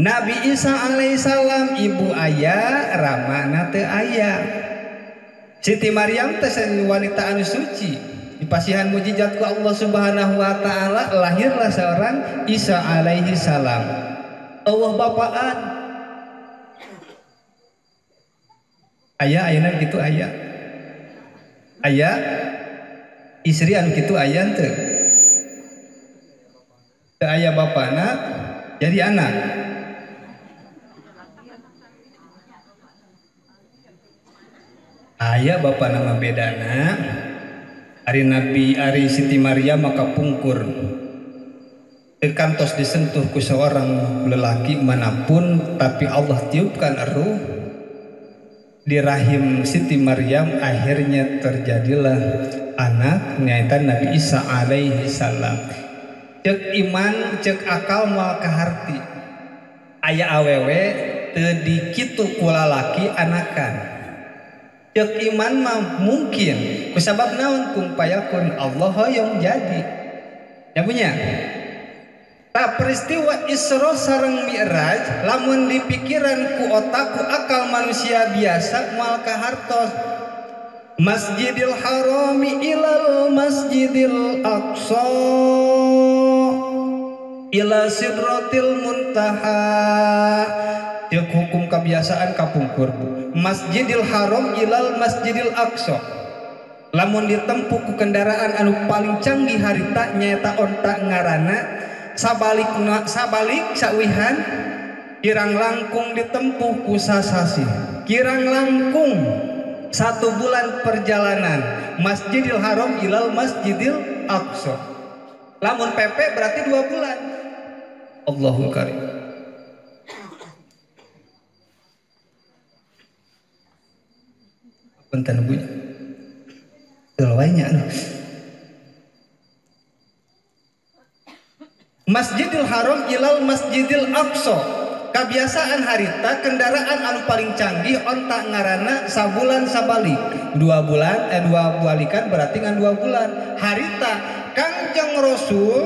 Speaker 2: Nabi Isa alaihissalam ibu aya, ramana teu aya. Siti Maryam teh wanita anu suci, dipasihan mujizat ku Allah Subhanahu wa taala lahirlah seorang Isa alaihi salam. Allah bapaan. Aya ayeuna kitu aya. Aya istri anu kitu aya henteu. Teu aya bapana jadi anak. Aya bapana mah bedana. Ari Nabi ari Siti Maryam maka pungkur. Teu kantos disentuh ku seorang lelaki manapun, tapi Allah tiupkan ruh di rahim Siti Maryam, akhirnya terjadilah anak nyaeta Nabi Isa alaihi salam. Cek iman, cek akal moal kaharti. Aya awewe teu dikitu ku lalaki anakan. Cek iman mah mungkin kusabab naon kun payakun Allah hoyong jadi. Ya punya. Tak peristiwa Isra sareng Mi'raj lamun dipikiran ku otak ku akal manusia biasa moal kahartos. Masjidil Harami ilal Masjidil Aqsa ila Sidratil Muntaha. Cek hukum kebiasaan kapungkur. Masjidil Haram ilal Masjidil Aqsa. Lamun ditempuh ku kendaraan anu paling canggih harita nyaeta onta ngaranna sabalik sabalik sauihan kirang langkung ditempuh ku sasasi. Kirang langkung 1 bulan perjalanan Masjidil Haram ilal Masjidil Aqsa. Lamun PP berarti 2 bulan. Allahu karim. Punten bunyi. Delawainya aduh. Masjidil Haram ilal Masjidil Aqsa. Kebiasaan harita kendaraan anu paling canggih onta ngaranna sabulan sabalik. 2 bulan 2 balikan berarti ngan 2 bulan. Harita Kangjeng Rasul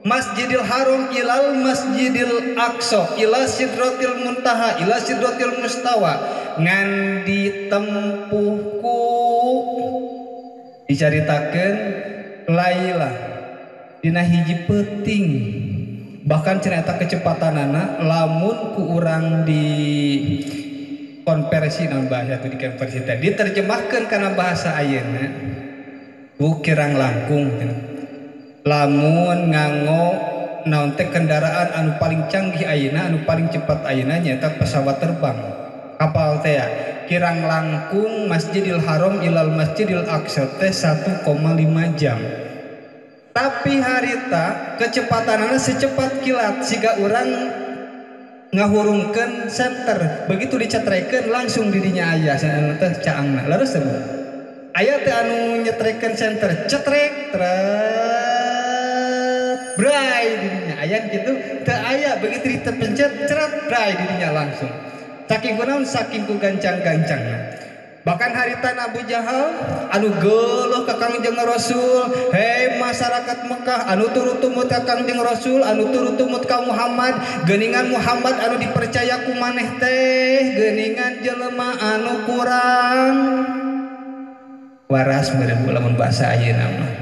Speaker 2: Masjidil Haram ilal Masjidil Aqsa ila Sidratil Muntaha ila Sidratil Mustawa ngan ditempuh ku dicaritakeun Lailah dina hiji peuting. Bahkan cerita kecepatanana lamun ku urang di konversi naon bahasa itu dikonversi teh diterjemahkeun kana bahasa ayeuna bu kirang langkung lamun nganggo naon teh kendaraan anu paling canggih ayeuna anu paling cepat ayeuna nyaeta pesawat terbang kapal teh kirang langkung Masjidil Haram ilal Masjidil Aqsa teh 1,5 jam. Tapi harita kecepatanana secepat kilat siga urang ngahurungkeun senter begitu dicetrekeun langsung didinya aya anu teh caangna leres teh Bu aya teh anu nyetrekeun senter cetrek tret bray didinya aya kitu teu aya begitu ditepencet ceret bray didinya langsung saking kunaon saking ku gancang-gancangna. Bahkan harita Abu Jahal anu geuleuh ka Kangjeng Rasul, hei masyarakat Mekah anu turut tumut ka Kangjeng Rasul, anu turut tumut ka Muhammad, geuningan Muhammad anu dipercaya ku maneh teh, geuningan jelema anu kurang waras meureun lamun bahasa ayeuna mah.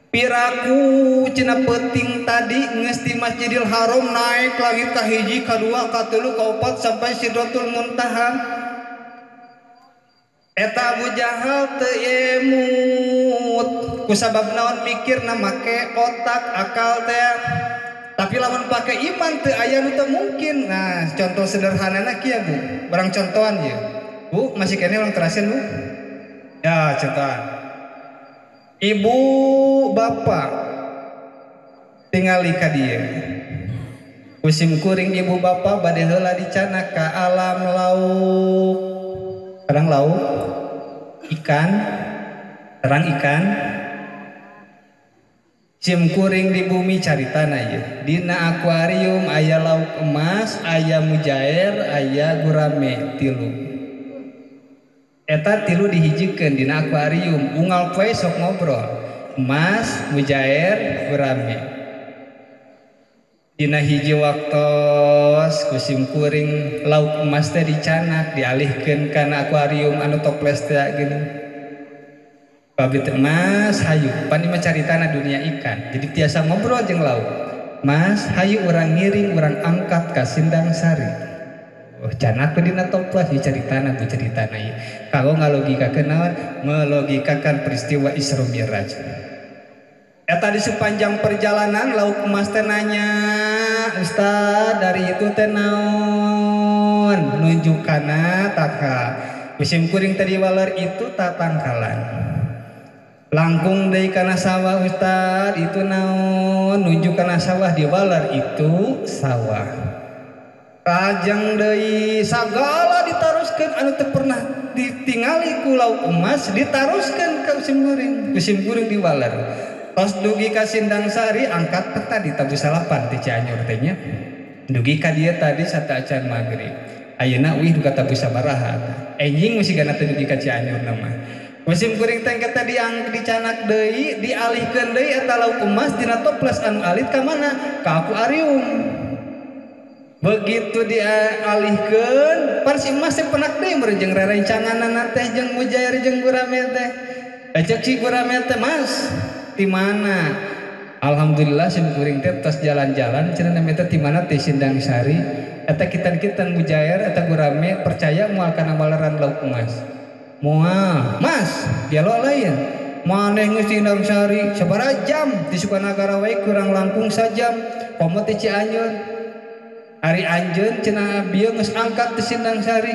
Speaker 2: Piraku cenah peuting tadi geus di Masjidil Haram naik langit ka hiji, ka dua, ka tilu, ka opat sampai Sidratul Muntaha. Eta Abu Jahal teu emut kusabab naon mikirna make otak akal teh. Tapi lamun pake iman teu aya nu teu mungkin. Nah, contoh sederhanana kieu Bu, barang contohan ieu. Bu, masih kene urang terasin Bu? Ya, contohan. Ibu bapak tingali ka dieu. Musim kuring ibu bapak bade heula dicanak ka alam lauk. Terang lauk, ikan, terang ikan. Sim kuring di bumi caritana ieu. Dina akuarium aya lauk emas, aya mujair, aya gurame tilu. Eta tilu dihijikeun dina akuarium, unggal poe sok ngobrol. Emas, mujair, gurame. Dina hiji waktos kusim kuring lauk emas teh dicanak, dialihkeun kana akuarium anu toples teh geuning. Babit emas hayu, pan ieu mah caritana dunia ikan. Jadi tiasa ngobrol jeung lauk. Mas, hayu urang ngiring, urang angkat ka Sindang Sari. Oh, canak dina toples ieu caritana bu caritana ieu. Kanggo ngalogikakeun naon? Melogikakan peristiwa Isra Mi'raj. Eta di sepanjang perjalanan lauk emas teh nanya, Ustaz dari itu teh naon? Nunjuk kana taka. Musim kuring tadi waler itu tatangkalan. Langkung deui kana sawah Ustaz itu naon? Nunjuk kana sawah di waler itu sawah. Rajang deui sagala ditaroskeun anu teu pernah ditingali ku lauk emas ditaroskeun ka musim kuring. Musim kuring diwaler. Pas dugi ka Sindang Sari angkat peta di Tabu Salapan ti Cianjur teh nya. Dugi ka dieu tadi sateuacan magrib. Ayeuna uih duka Tabu Sabaraha. Enjing musigana teh dugi ka Cianjur mah. Musim kuring teh engke teh dicanak deui, dialihkeun deui eta lauk emas dina toples anu alit ka mana? Ka akuarium. Begitu dialihkeun, pan si emas teh penak deui meureun jeung rerencanganna teh jeung mujair jeung gurame teh. Ceuk si gurame teh, "Mas, di mana?" Alhamdulillah sim kuring teh tos jalan-jalan cenah nami teh di mana teh Sindang Sari. Eta kitan-kitan mujair eta gurame percaya moal kana waleran lauk emas. Moal, Mas, dialog lain. Maneh geus di Sindang Sari sabaraha jam di Sukanagara wae kurang langkung sajam. Komo teh Cianjur. Ari anjeun cenah bieu geus angkat di Sindang Sari.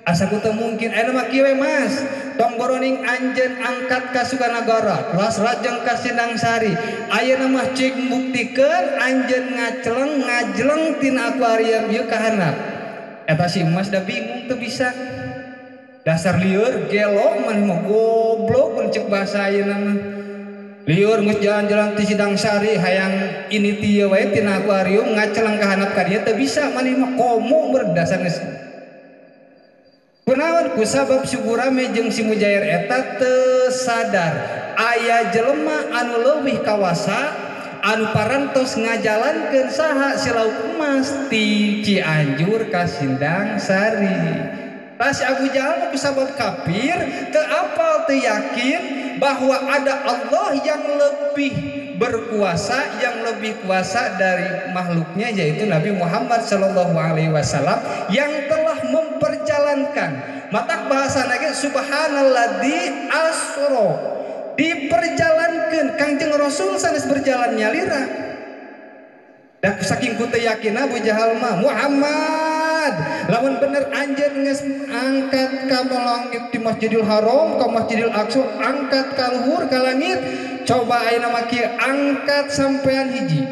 Speaker 2: Asa ku teu mungkin aya mah kieu we Mas. Tong boroning anjeun angkat ka Sukanagara, kelas rajeng ka Sindang Sari. Ayeuna mah cik buktikeun anjeun ngaceleng ngajleng tina akuarium ieu ka handap. Eta si emas da bingung teu bisa. Dasar lieur gelo maneh mah goblok mun ceuk bahasa ayeuna mah. Lieur geus jalan-jalan ti Sindang Sari hayang ini ti wae tina akuarium ngaceleng ka handap ka dieu teu bisa maneh mah komo berdasar geus. Kunaon kusabab si gurame jeung si mujair eta teu sadar aya jelema anu leuwih kawasa anu parantos ngajalankeun saha si lauk emas ti Cianjur ka Sindang Sari. Tas Abu Jahal kusabab kafir teu apal teu yakin bahwa ada Allah yang lebih berkuasa, yang lebih kuasa dari makhluknya yaitu Nabi Muhammad Shallallahu Alaihi Wasallam yang telah memperjalankan. Matak bahasa lagi subhanalladzi asro diperjalankan Kangjeng Rasul sanes berjalan nyalira. Dah saking ku teu yakin Abu Jahal mah Muhammad lamun bener anjeun geus angkat ka langit di Masjidil Haram ka Masjidil Aqsa angkat ka luhur ka langit coba ayeuna mah kieu angkat sampean hiji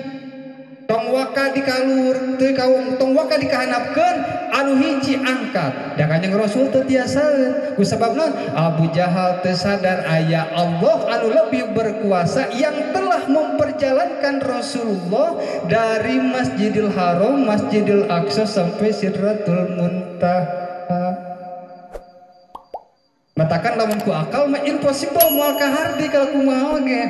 Speaker 2: tong waka di kaluhur teu tong waka dikahanapkeun anu hiji angkat da Kanjeng Rasul teu tiasaeun ku sababna Abu Jahal teu sadar aya Allah anu lebih berkuasa yang telah memperjalankan Rasulullah dari Masjidil Haram, Masjidil Aqsa sampai Sidratul Muntaha. Matakan lamun ku akal mah impossible moal kahardi kalau kumaha oge.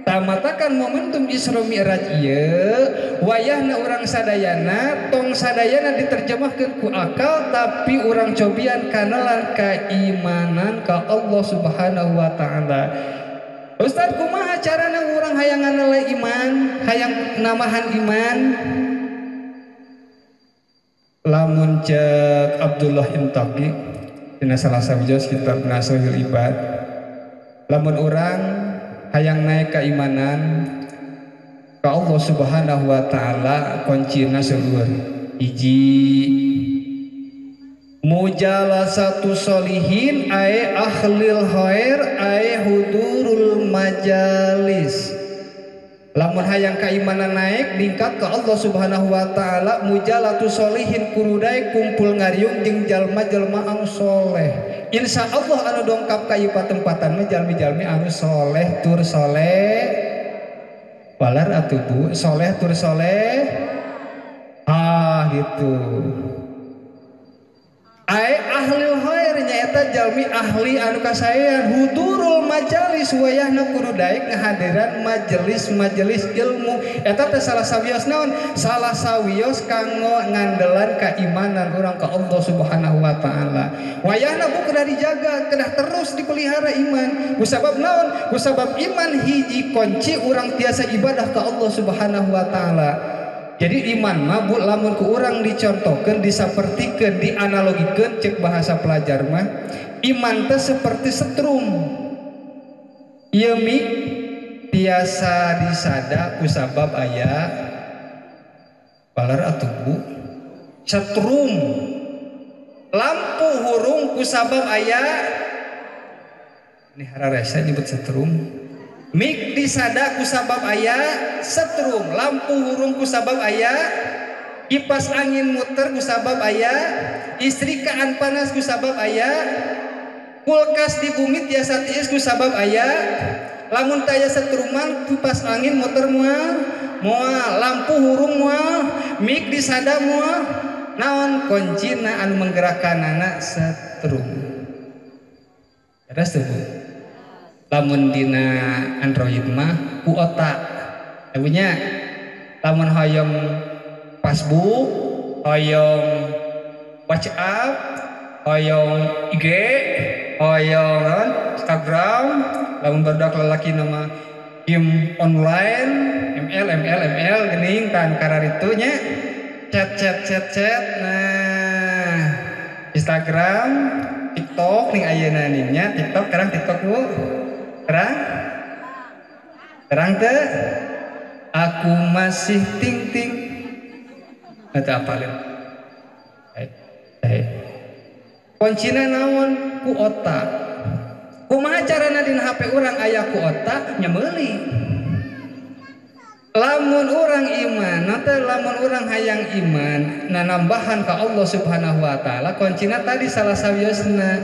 Speaker 2: Tamatakan momentum Isra Mi'raj ieu wayahna urang sadayana tong sadayana diterjemahkeun ku akal tapi urang cobian kanalan keimanan ka Allah Subhanahu wa taala. Ustaz kumaha carana urang hayang nganelai iman, hayang namahan iman? Lamun cek Abdullah Intaqi dina salah sawios kitab Nasihul Ibad, lamun urang hayang naik keimanan ka Allah Subhanahu wa taala kuncina seueur. Hiji, mujalasatu solihin ae ahlil khair ae hudurul majalis. Lamun hayang keimanan naik ningkat ke Allah Subhanahu wa taala, mujalatu solihin kudu daek kumpul ngariung jeung jalma-jalma anu soleh. Insya Allah anu dongkap ka ieu patempatan mah jalmi-jalmi anu soleh tur soleh. Walar atuh Bu, soleh tur soleh. Ah gitu. Ae ahlul khair nyaeta jalmi ahli anu kasaean, hudurul majalis wayahna kudu daek ngahadiran majelis-majelis ilmu. Eta teh salah sawios naon? Salah sawios kanggo ngandelan keimanan urang ka Allah Subhanahu wa taala. Wayahna bu kedah dijaga, kedah terus dipelihara iman. Kusabab naon? Kusabab iman hiji kunci urang tiasa ibadah ka Allah Subhanahu wa taala. Jadi iman mah bu lamun ku urang dicontohkeun, disapertikeun, dianalogikeun cek bahasa pelajar mah, iman teh seperti setrum. Ieu mik tiasa disada kusabab aya balar atuh Bu, setrum. Lampu hurung kusabab aya, ini hararesa nyebut setrum. Mik disada kusabab aya setrum, lampu hurung kusabab aya, kipas angin muter kusabab aya, istrikaan panas kusabab aya, kulkas di bumi tiasa tiis kusabab aya. Lamun taya setruman kipas angin muter moal, moal, lampu hurung moal, mik disada moal. Naon kuncina anu menggerakkanana setrum. Terus tuh Bu, lamun dina Android mah ku otak. Ibunya lamun hoyong Facebook, hoyong WhatsApp, hoyong IG, hoyong Instagram, lamun barudak lalaki nama game online, ML ML ML geuning tan kararitunya, chat chat chat chat. Nah, Instagram, TikTok ning ayeuna nya, TikTok terang TikTok Bu. Terang? Terang teh? Aku masih ting ting. Atau apalin? Baik. Kuncina naon? Ku otak. Kumaha carana dina HP urang aya ku otak nya meuli. Lamun urang iman, nanti lamun urang hayang iman, nanambahan ka Allah Subhanahu wa taala, kuncina tadi salah sawiosna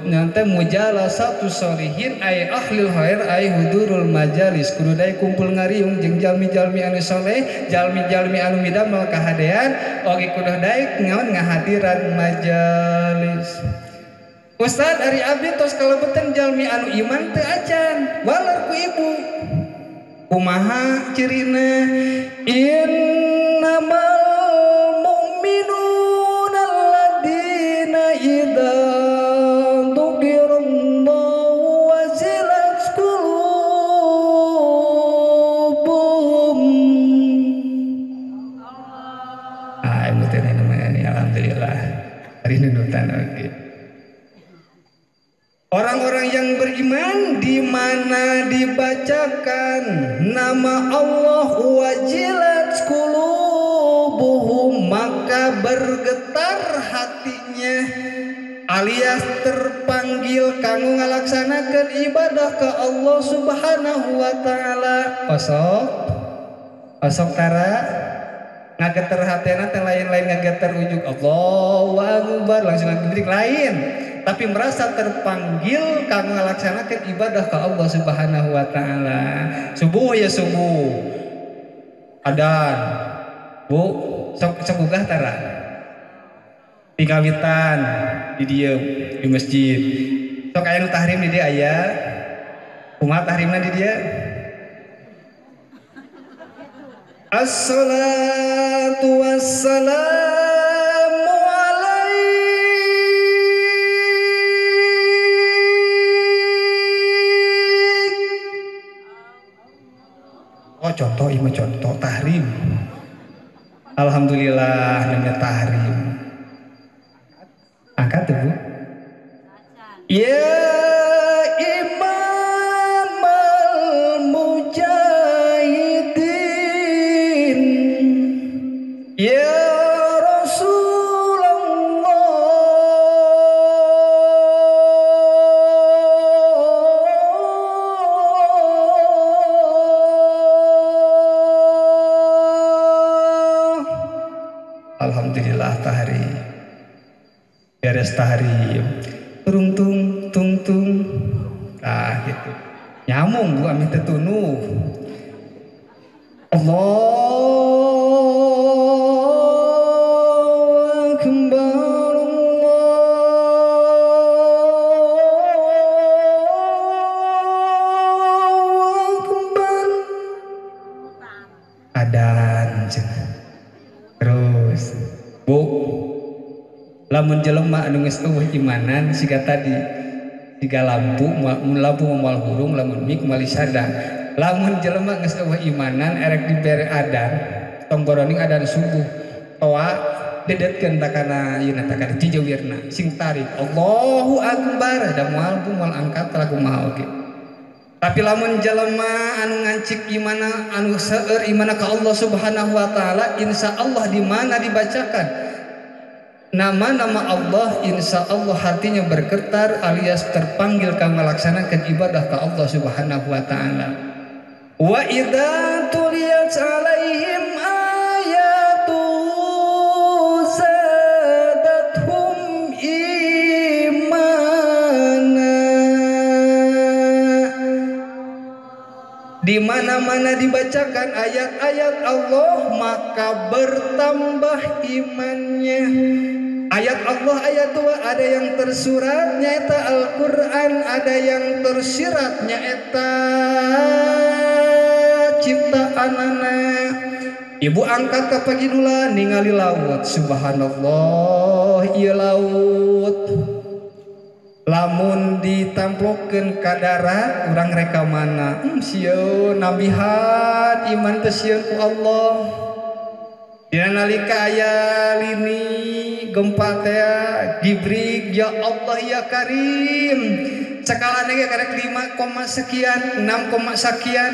Speaker 2: nanti mujalasatu solihin ay ahlil khair ay hudurul majalis, kudu daek kumpul ngariung jeung jalmi-jalmi anu soleh, jalmi-jalmi anu midamel kahadean, oge kudu daek ngaon ngahadiran majalis. Ustaz ari abdi tos kalebetan jalmi anu iman teu acan, walar ku ibu. Kumaha cirina? Innamal mu'minuna alladzina idza dzukirallahu wajilat qulubuhum. Ah, ibu teh namanya ini alhamdulillah. Hari nunutan oge. Orang-orang yang beriman di mana dibacakan nama Allah wajilat qulubuhum, maka bergetar hatinya alias terpanggil kanggo ngalaksanakeun ibadah ke Allah Subhanahu wa taala. Osok osok tara ngageter hatena teh lain-lain ngageter ujug Allahu Akbar langsung ngageter lain, tapi merasa terpanggil kanggo ngalaksanakeun ibadah ka Allah Subhanahu wa taala. Subuh ya subuh. Adan. Bu, sok sok gugah tara. Di kawitan, di dieu, di masjid. Sok aya nu tahrim di dieu aya. Kumaha tahrimna di dieu? Assalatu wassalamu alaik. Contoh ieu mah contoh tahrim. Alhamdulillah namanya tahrim. Angkat tuh Bu. Ya Imam al-Mujahidin, ya Rasulullah. Alhamdulillah tahrim. Beres tahrim. Tung tung tung tung. Ah gitu. Nyamung Bu ameh teu tunuh. Allahu akbar, Allahu akbar. Adan cenah. Terus Bu, lamun jelema anu geus eueuh imanan siga tadi, siga lampu mun lampu moal hurung lamun mik moal sadang. Lamun jelema geus eueuh imanan erek dibere adan, tong boroning adan subuh, toa dedetkeun takana ieu takana jijewirna sing tarik Allahu akbar da moal bu moal angkat lagu kumaha oge. Tapi lamun jelema anu ngancik imana anu seueur imana ka Allah Subhanahu wa taala, insyaallah di mana dibacakan nama-nama Allah, insya Allah hatinya bergetar alias terpanggil ka melaksanakan ibadah ka Allah Subhanahu wa taala. Wa idza tuliyat alaihim ayatu zadathum imana. Di mana-mana dibacakan ayat-ayat Allah maka bertambah imannya. Ayat Allah ayat 2 ada yang tersurat nyaeta Al-Qur'an, ada yang tersirat nyaeta ciptaanana. Ibu angkat ka pagidula ningali laut, subhanallah ieu laut. Lamun ditamplokeun ka darat urang reka mana? Sieun nambihan iman teh sieun ku Allah. Dina nalika aya lini gempa teh gibrik ya Allah ya Karim. Sakalana ge karek 5, sekian, 6, sekian.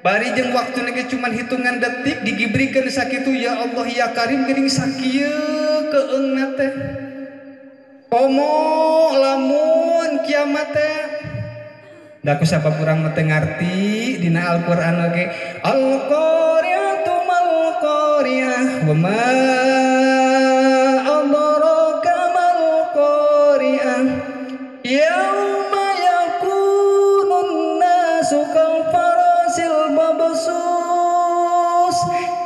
Speaker 2: Bari jeung waktuna ge cuman hitungan detik digibrikeun sakitu ya Allah ya Karim geuning sakieu keungna teh. Komo lamun kiamat teh. Da ku sabab urang mah teu ngarti dina Al-Qur'an oge. Al-Qari'atu mal qari'ah wa ma adraka mal qari'ah yauma yakunun nasu kal farasil mabsus.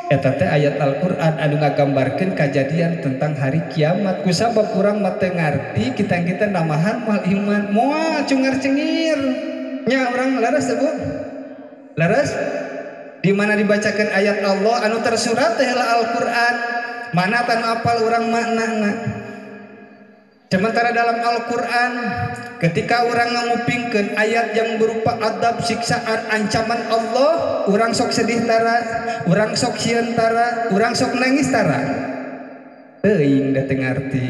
Speaker 2: Eta teh ayat Al-Qur'an anu ngagambarkeun kajadian tentang hari kiamat. Ku sabab urang mah teu ngarti, kita-kita namahan moal iman, moal cungar cengir. Nya urang leres teh Bu? Leres? Di mana dibacakan ayat Allah anu tersurat teh Al-Qur'an, mana tan apal urang maknana. Sementara dalam Al-Qur'an ketika orang ngupingkeun ayat yang berupa adab, siksaan, ancaman Allah, urang sok sedih tara, urang sok sieun tara, urang sok nangis tara. Teuing da teu ngarti.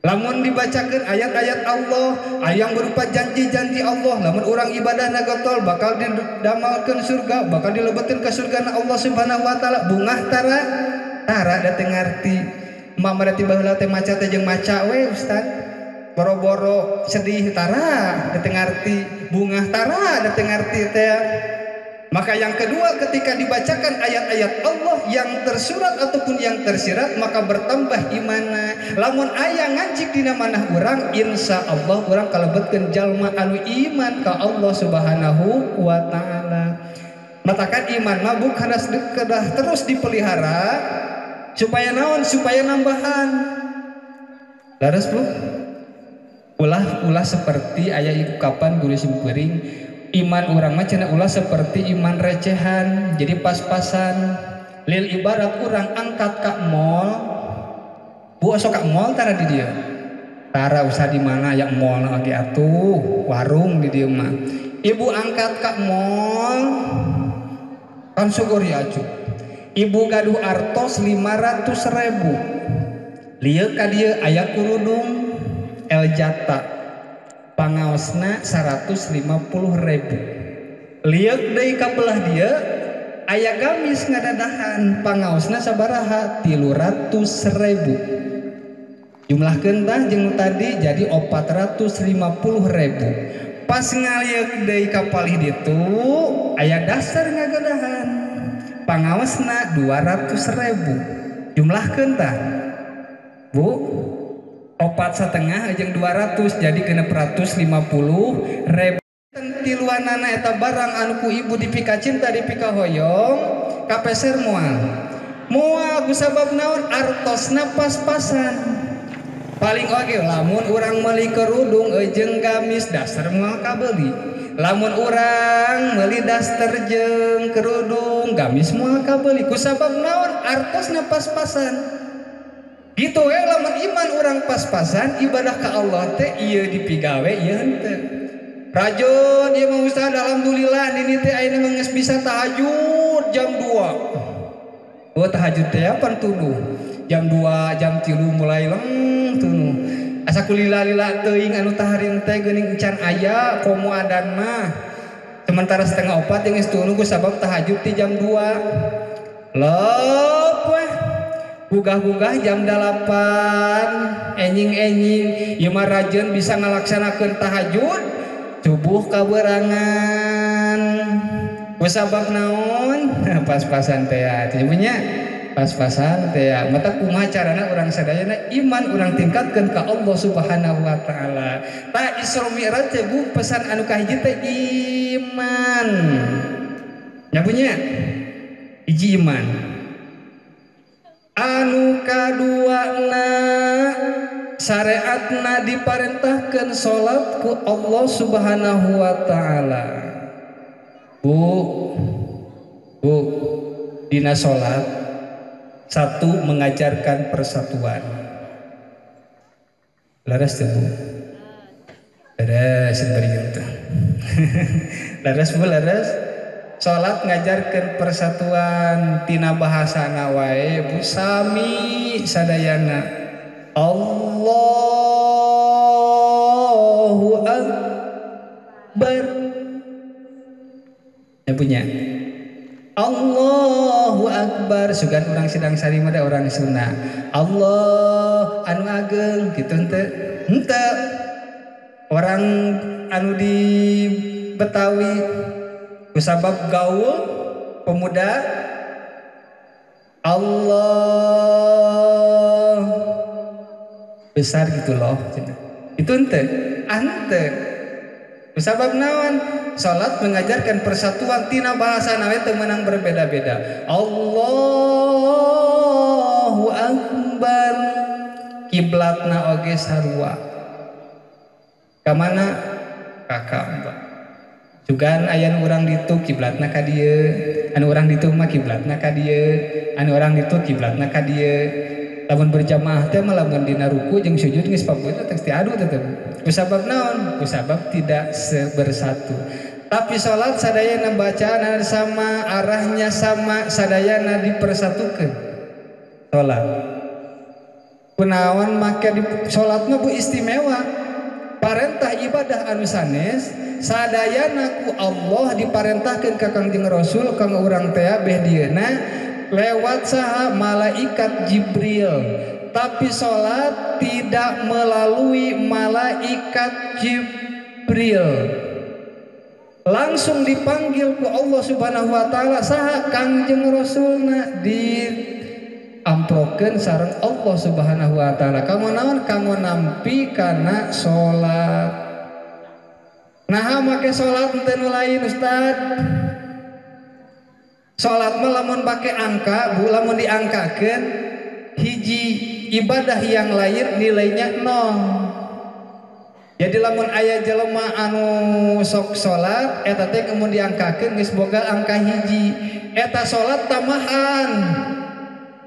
Speaker 2: Lamun dibacakeun ayat-ayat Allah, yang berupa janji-janji Allah, lamun urang ibadahna getol bakal didamalkeun surga, bakal dilebetin ke surga na Allah Subhanahu wa taala, bungah tara, tara da teu ngarti. Mama da ti baheula teh maca teh jeung maca we Ustaz. Boro-boro sedih tara da teu ngarti, bungah tara da teu ngarti teh. Maka yang kedua ketika dibacakan ayat-ayat Allah yang tersurat ataupun yang tersirat maka bertambah imana. Lamun aya ngancik dina manah urang, insya Allah urang kalebetkeun jalma anu iman ka Allah Subhanahu wa taala. Matakan iman mah bukan kedah terus dipelihara supaya naon, supaya nambahan. Laras Bu? Ulah seperti aya ungkapan guru simkuring, iman urang mah cenah ulah seperti iman recehan, jadi pas-pasan. Lil ibarat urang angkat ka mall, Bu osok ka mall tara di dieu. Tara usah di mana aya mall lagi atuh, warung di dieu mah. Ibu angkat ka mall, Kan syukur ya acu. Ibu gaduh artos 500.000. Lieu ka dieu aya kerudung El Jata. Pangaosna 150.000. Lieuk deui ka belah dieu aya gamis ngadadahan pangaosna sabaraha 300.000. Jumlahkeun tah jeung nu tadi jadi 450.000. Pas ngalieuk deui ka palih ditu aya dasar ngagadahan pangaosna 200.000. Jumlahkeun tah Bu 4,5 jeung 200 jadi 650.000. Tiluanana eta barang anu ku ibu dipika cinta dipika hoyong kapeser moal moal kusabab naon artosna pas-pasan. Paling oge lamun urang meuli kerudung jeung gamis daster moal kabeuli, lamun urang meuli daster jeung kerudung gamis moal kabeuli kusabab naon artosna pas-pasan. Gitu we lamun iman urang pas-pasan ibadah ka Allah teh ieu dipigawe ieu henteu. Rajun ieu mah ustaz alhamdulillah nini teh ayeuna mah geus bisa tahajud jam 2. Oh tahajud teh pan tunduh. Jam 2, jam 3 mulai leng tunduh. Asa kulila-lila teuing anu taharin teh geuning encan aya komo adan mah. Sementara 3:30 geus tunduh ku sabab tahajud ti jam 2. Leup weh. Gugah-gugah jam 8 enjing-enjing ieu mah rajeun bisa ngalaksanakeun tahajud subuh kaberangan. Kusabab naon? Pas-pasan teh ya nya pas-pasan teh ya. Mata kumaha carana urang sadayana iman urang tingkatkeun ka Allah Subhanahu wa taala. Tah Isra Mi'raj teh Bu pesan anu kahiji teh iman. Nya Bu nya? Hiji iman. Anu kaduana syariatna diparentahkeun salat ku Allah Subhanahu wa taala. Bu, Bu, dina salat satu mengajarkan persatuan. Laras teh Bu. Laras bari teh. Laras Bu, laras. Salat ngajarkeun persatuan tina bahasana wae Bu sami sadayana. Allahu Akbar. Ya punya. Allahu Akbar. Sugan urang sidang sari mah da urang Sunda. Allah anu ageng kitu henteu. Henteu. Orang anu di Betawi kusabab gaul pemuda Allah besar gitu loh. Itu ente, ante. Kusabab naon? Salat mengajarkan persatuan tina bahasa nawe teu meunang berbeda-beda. Allahu Akbar. Kiblatna oge sarua. Ka mana? Ka Ka'bah. Sugan aya nu urang ditu kiblatna ka dieu, anu urang ditu mah kiblatna ka dieu, anu urang ditu kiblatna ka dieu. Lamun berjamaah teh mah lamun dina ruku jeung sujud geus papueuna teh adu teh. Kusabab naon? Kusabab tidak bersatu. Tapi salat sadayana bacaan sama, arahnya sama, sadayana dipersatukeun. Salat. Kunaon make di salat mah Bu istimewa. Parentah ibadah anu sanes sadayana ku Allah diparentahkeun ka Kangjeng Rasul kang urang teh beh dieuna lewat saha malaikat Jibril. Tapi salat tidak melalui malaikat Jibril. Langsung dipanggil ku Allah Subhanahu wa taala saha Kangjeng Rasulna diamprokeun sareng Allah Subhanahu wa taala. Kanggo naon? Kanggo nampi kana salat. Naha make salat henteu nu lain Ustaz? Salat mah lamun pake angka, Bu, lamun diangkakeun hiji ibadah yang lain nilainya 0. Jadi lamun aya jelema anu sok salat eta teh mun diangkakeun geus boga angka hiji. Eta salat tambahan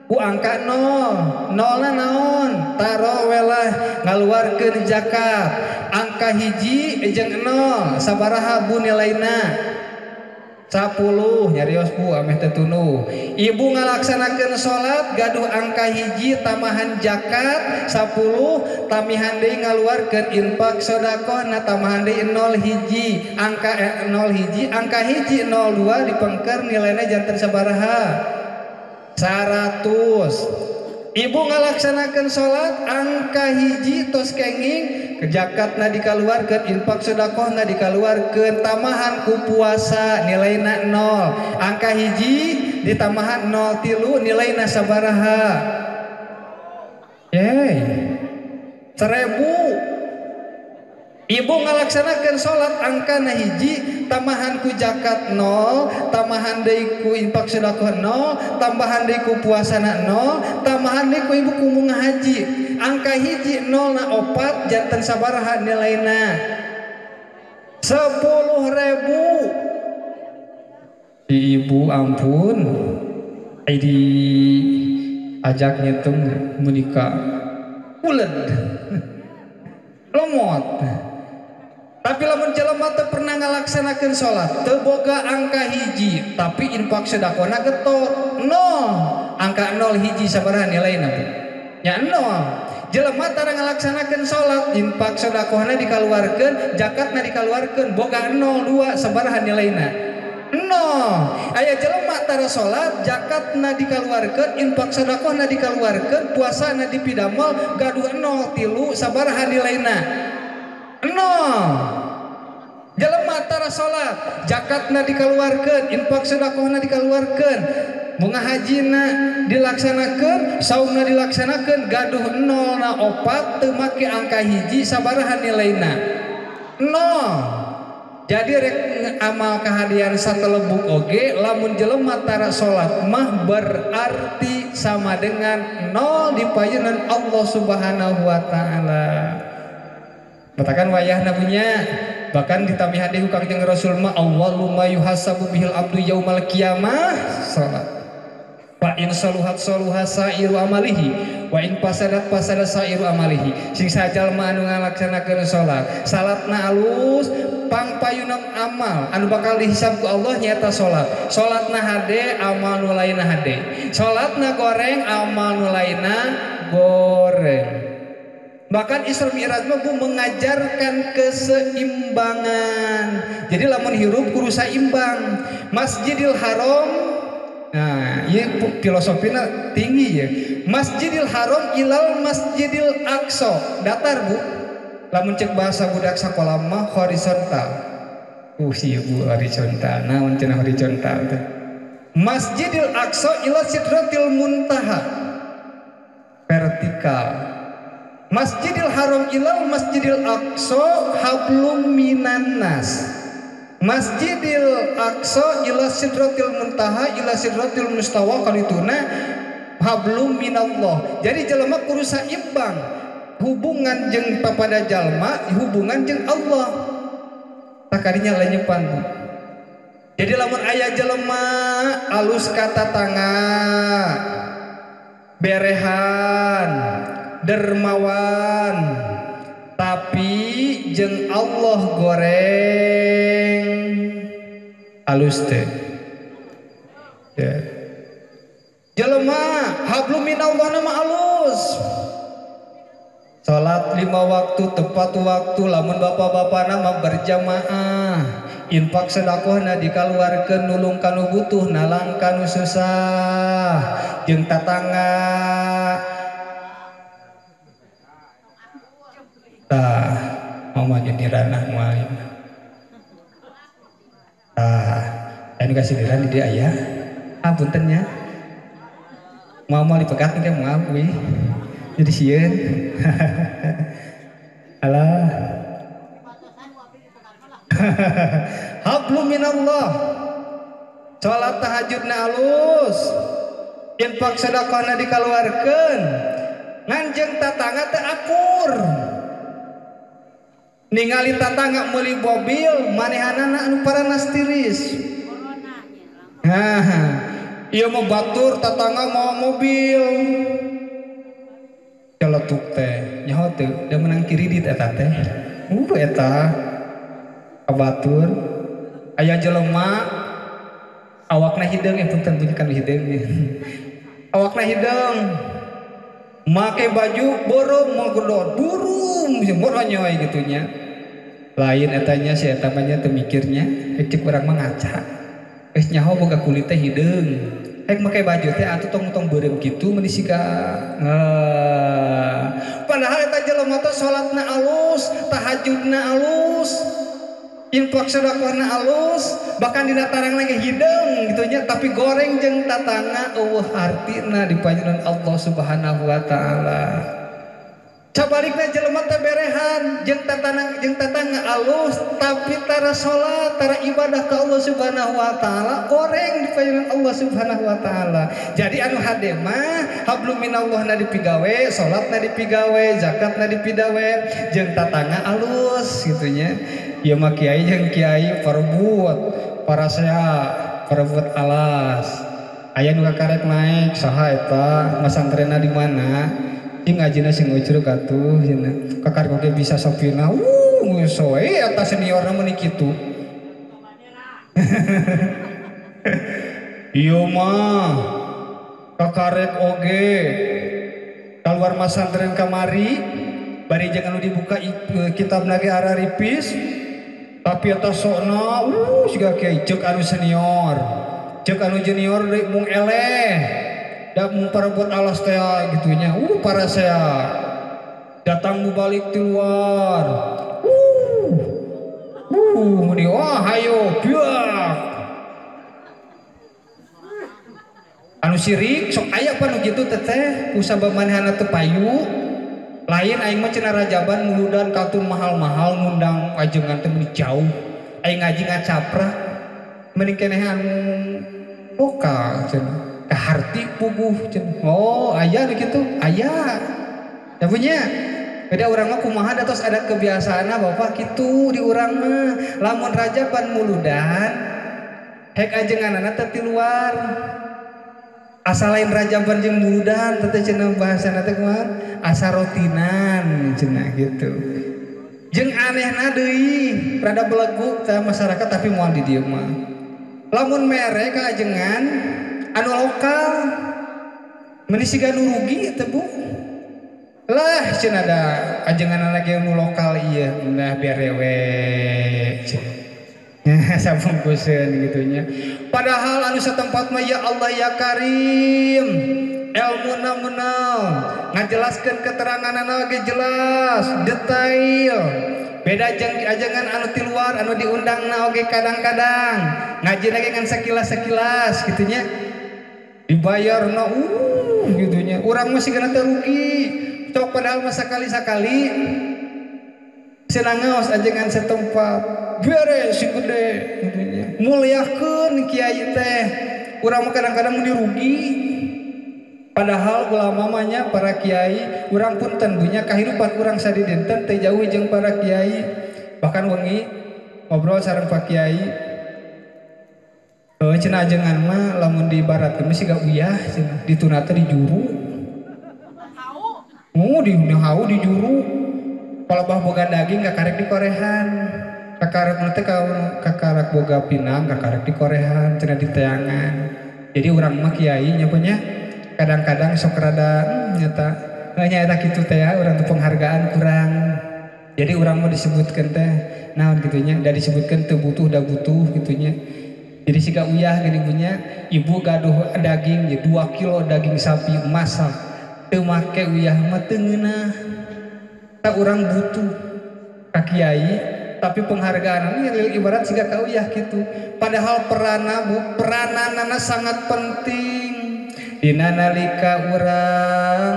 Speaker 2: ku angka 0. Nolna naon? Tarowelah ngaluarkeun zakat. Angka hiji jeung 0 sabaraha Bu nilaina? 10 nyarios Bu ameh teu tunduh. Ibu ngalaksanakeun salat gaduh angka hiji tambahan zakat 10 tamihan deui ngaluarkeun infak sedekah na tambahan deui 0 hiji angka 0 hiji angka hiji 02 dipengker nilaina janten sabaraha 100. Ibu ngalaksanakeun salat angka hiji tos kenging zakatna dikaluarkeun infak sedekahna dikaluarkeun tambahan ku puasa nilaina 0 angka hiji ditambahan 0 tilu nilaina sabaraha 1000. Ibu ngalaksanakeun salat angkana hiji tambahan ku zakat 0 tambahan deui ku infak sedekah 0 tambahan deui ku puasana 0 tambahan deui ku ibu ku munga haji angka hiji 0 na 4 janten sabaraha nilaina 10.000. Ibu ampun di ajak ngitung menikah uled lemot. Tapi lamun jelema teu pernah ngalaksanakeun salat, teu boga angka hiji, tapi infak sedekahna getot 0. Angka 0 hiji sabaraha nilaina Bu? Nya 0. Jelema tara ngalaksanakeun salat, infak sedekahna dikaluarkeun, zakatna dikaluarkeun, boga 0 2 sabaraha nilaina? 0. Aya jelema tara salat, zakatna dikaluarkeun, infak sedekahna dikaluarkeun, puasana dipidamel, gaduh 0 3 sabaraha nilaina? 0. Jelema tara salat, zakatna dikaluarkeun, infak sedekahna dikaluarkeun, bunga hajina dilaksanakeun, saumna dilaksanakeun, gaduh 0 na 4 teu make angka hiji sabaraha nilaina? 0. Jadi rek amal kahadian satelebuk oge lamun jelema tara salat mah berarti sama dengan 0 di payunan Allah Subhanahu wa taala. Batakan wayahna punya bahkan ditamihan deui ku Kangjeng Rasul mah awwalu ma yuhasabu bihil abdu yaumal qiyamah salat. Fa in saluhat saluha sairu amalihi wa in fasadat fasada sairu amalihi. Sing sajalma anu ngalaksanakeun salat, salatna alus pangpayunan amal anu bakal dihisab ku Allah nyaeta salat. Salatna hade amal nu lainna hade. Salatna goreng amal nu lainna goreng. Bahkan Isra Mi'raj mah Bu mengajarkan keseimbangan. Jadi lamun hirup kudu saimbang. Masjidil Haram, nah, ieu filosofina tinggi ya. Masjidil Haram ilal Masjidil Aqsa. Datar Bu. Lamun cek bahasa budak sakola mah horizontal. Si Bu horizontal. Naon cenah horizontal teh? Masjidil Aqsa ila Sidratil Muntaha. Vertikal. Masjidil Haram ilal Masjidil Aqsa hablum minan nas. Masjidil Aqsa ila Sidratil Muntaha ila Sidratil Mustawa kalituna hablum minallah. Jadi jelema kudu saimbang hubungan jeung papada jalma, hubungan jeung Allah. Takadinya lenyepan Bu. Jadi lamun aya jelema alus ka tatangga, berehan, dermawan, tapi jeung Allah goreng alus teh ya. Jelema hablum minallah nama alus, salat 5 waktu tepat waktu, lamun bapak-bapak nama berjamaah, infak sedekahna dikaluarkeun nulung kanu butuh nalang kanu susah jeung tatangga. Tah, mama jadi ranah moal. Tah, anu kasih di dia aya. Ah punten nya. Moal dipegat teh moal kuy. Jadi sieun. Alah. Hablum minallah. Salat tahajudna alus. Infak sedekahna dikaluarkeun. Ngan jeung tatangga teh akur. Ningali tatangga meuli mobil manehanana anu paranas tiris. Nah, ieu mah batur tatangga mau mobil. Celetuk teh, nyaho teu da menang kredit eta teh. Eta kabatur aya jelema Awakna hideung punten bunyi kan hideung. Awakna hideung. Make baju borong mau gedor, burung moronyoy gitunya. Lain etanya si eta mah nya teu mikirnya, cek urang mah ngaca. Geus nyaho boga kulit teh hideung. Rek make baju teh atuh tong-tong beureum kitu meuni siga. Padahal eta jelema teh salatna alus, tahajudna alus, infak sedekahna alus, bahkan dina tarang lagi hideung gitu nya, tapi goreng jeung tatangga eueuh artina di panjenengan Allah Subhanahu wa taala. Sabalikna jelema teh berehan jeung tatangga jeung tatangga alus, tapi tara salat, tara ibadah ka Allah Subhanahu wa taala, goreng di panjenengan Allah Subhanahu wa taala. Jadi anu hade mah hablum minallah na dipigawe, salatna dipigawe, zakatna dipigawe, jeung tatangga alus gitu nya. Ieu mah kiai jeung kiai parebut, parasea parebut alas. Aya nu kakarek naik saha eta masantrena di mana? Cing ngajina sing ucruk atuh cenah. Kakarek oge bisa sopirna. Geus we eta seniorna meuni kitu. Ieu mah kakarek oge kaluar masantren kamari bari jeung anu dibuka kitabna ge araripis. Tapi eta sokna siga kiai ceuk anu senior ceuk anu junior deui mung eleh da mung parebut alas teh gitu nya parasea datang mubalik ti luar muni wah hayo biak anu sirik sok aya pan nu kitu teteh kusabab manehna teu payu. Lain aing mah cenah rajaban muludan katun mahal-mahal ngundang ajengan teh meuni jauh. Aing ngaji ngacaprak mending keneh anu lokal cenah. Kaharti puguh cenah. Oh, aya nu kitu, aya. Da punya. Beda urang mah kumaha da tos adat kebiasaanna Bapak kitu di urang mah. Lamun rajaban muludan hek ajenganana teh ti luar. Asa lain rajaban jeung muludan teh cenah bahasana teh kumaha? Asa rotinan cenah gitu. Jeung anehna deui, rada belegu teh masyarakat tapi moal di dieu mah. Lamun mere ka ajengan anu lokal meuni siga nu rugi teh Bu. Lah cenah da ajenganna ge nu lokal ieu nah bere we cenah. Sabungkuseun gitu nya. Padahal anu satempat mah ya Allah ya Karim, elmuna menang, ngajelaskeun keteranganana ge jelas, detail. Beda jeung ajengan anu ti luar anu diundangna oge kadang-kadang ngaji lagi ngan sekilas-sekilas gitu nya. Dibayarna gitu nya. Urang mah sigana teh rugi. Cok padahal mah sakali-sakali senangaos ajengan setempat. Beres si gede gitu nya. Muliakeun kiai teh. Urang mah kadang-kadang muni rugi. Padahal ulama mah nya para kiai, urang punten bunya kahirupan urang sadidinten teu jauh jeung para kiai. Bahkan wengi ngobrol sareng Pak Kiai. Cenah ajengan mah lamun diibaratkeun mah siga uyah cenah, dituna teh di juru. Di hau di juru. Palebah boga daging kakarek dikorehan. Kakarek teh kakarek boga pinang kakarek dikorehan cenah diteangan. Jadi urang mah kiai nya punya kadang-kadang sok rada nyata nyaeta kitu teh ya, urang teh penghargaan kurang. Jadi urang mah disebutkeun teh naon kitu nya, da disebutkeun teu butuh da butuh kitu nya. Jadi siga uyah geuning punya ibu gaduh daging ya 2 kilo daging sapi masak teu make uyah mah teu ngeunah. Ta urang butuh ka kiai tapi penghargaan ini ibarat siga ka uyah kitu. Padahal perana Bu, perananana sangat penting. Dina nalika urang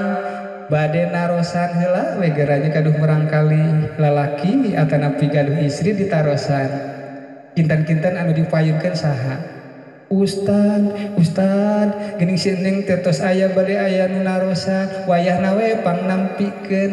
Speaker 2: bade narosan heula we geranya gaduh murangkali lalaki atanapi gaduh istri ditarosan. Kinten-kinten anu dipayunkeun saha? Ustad, ustad, geuning si Neng teh tos aya bade aya nu narosan, wayahna we pangnampikeun.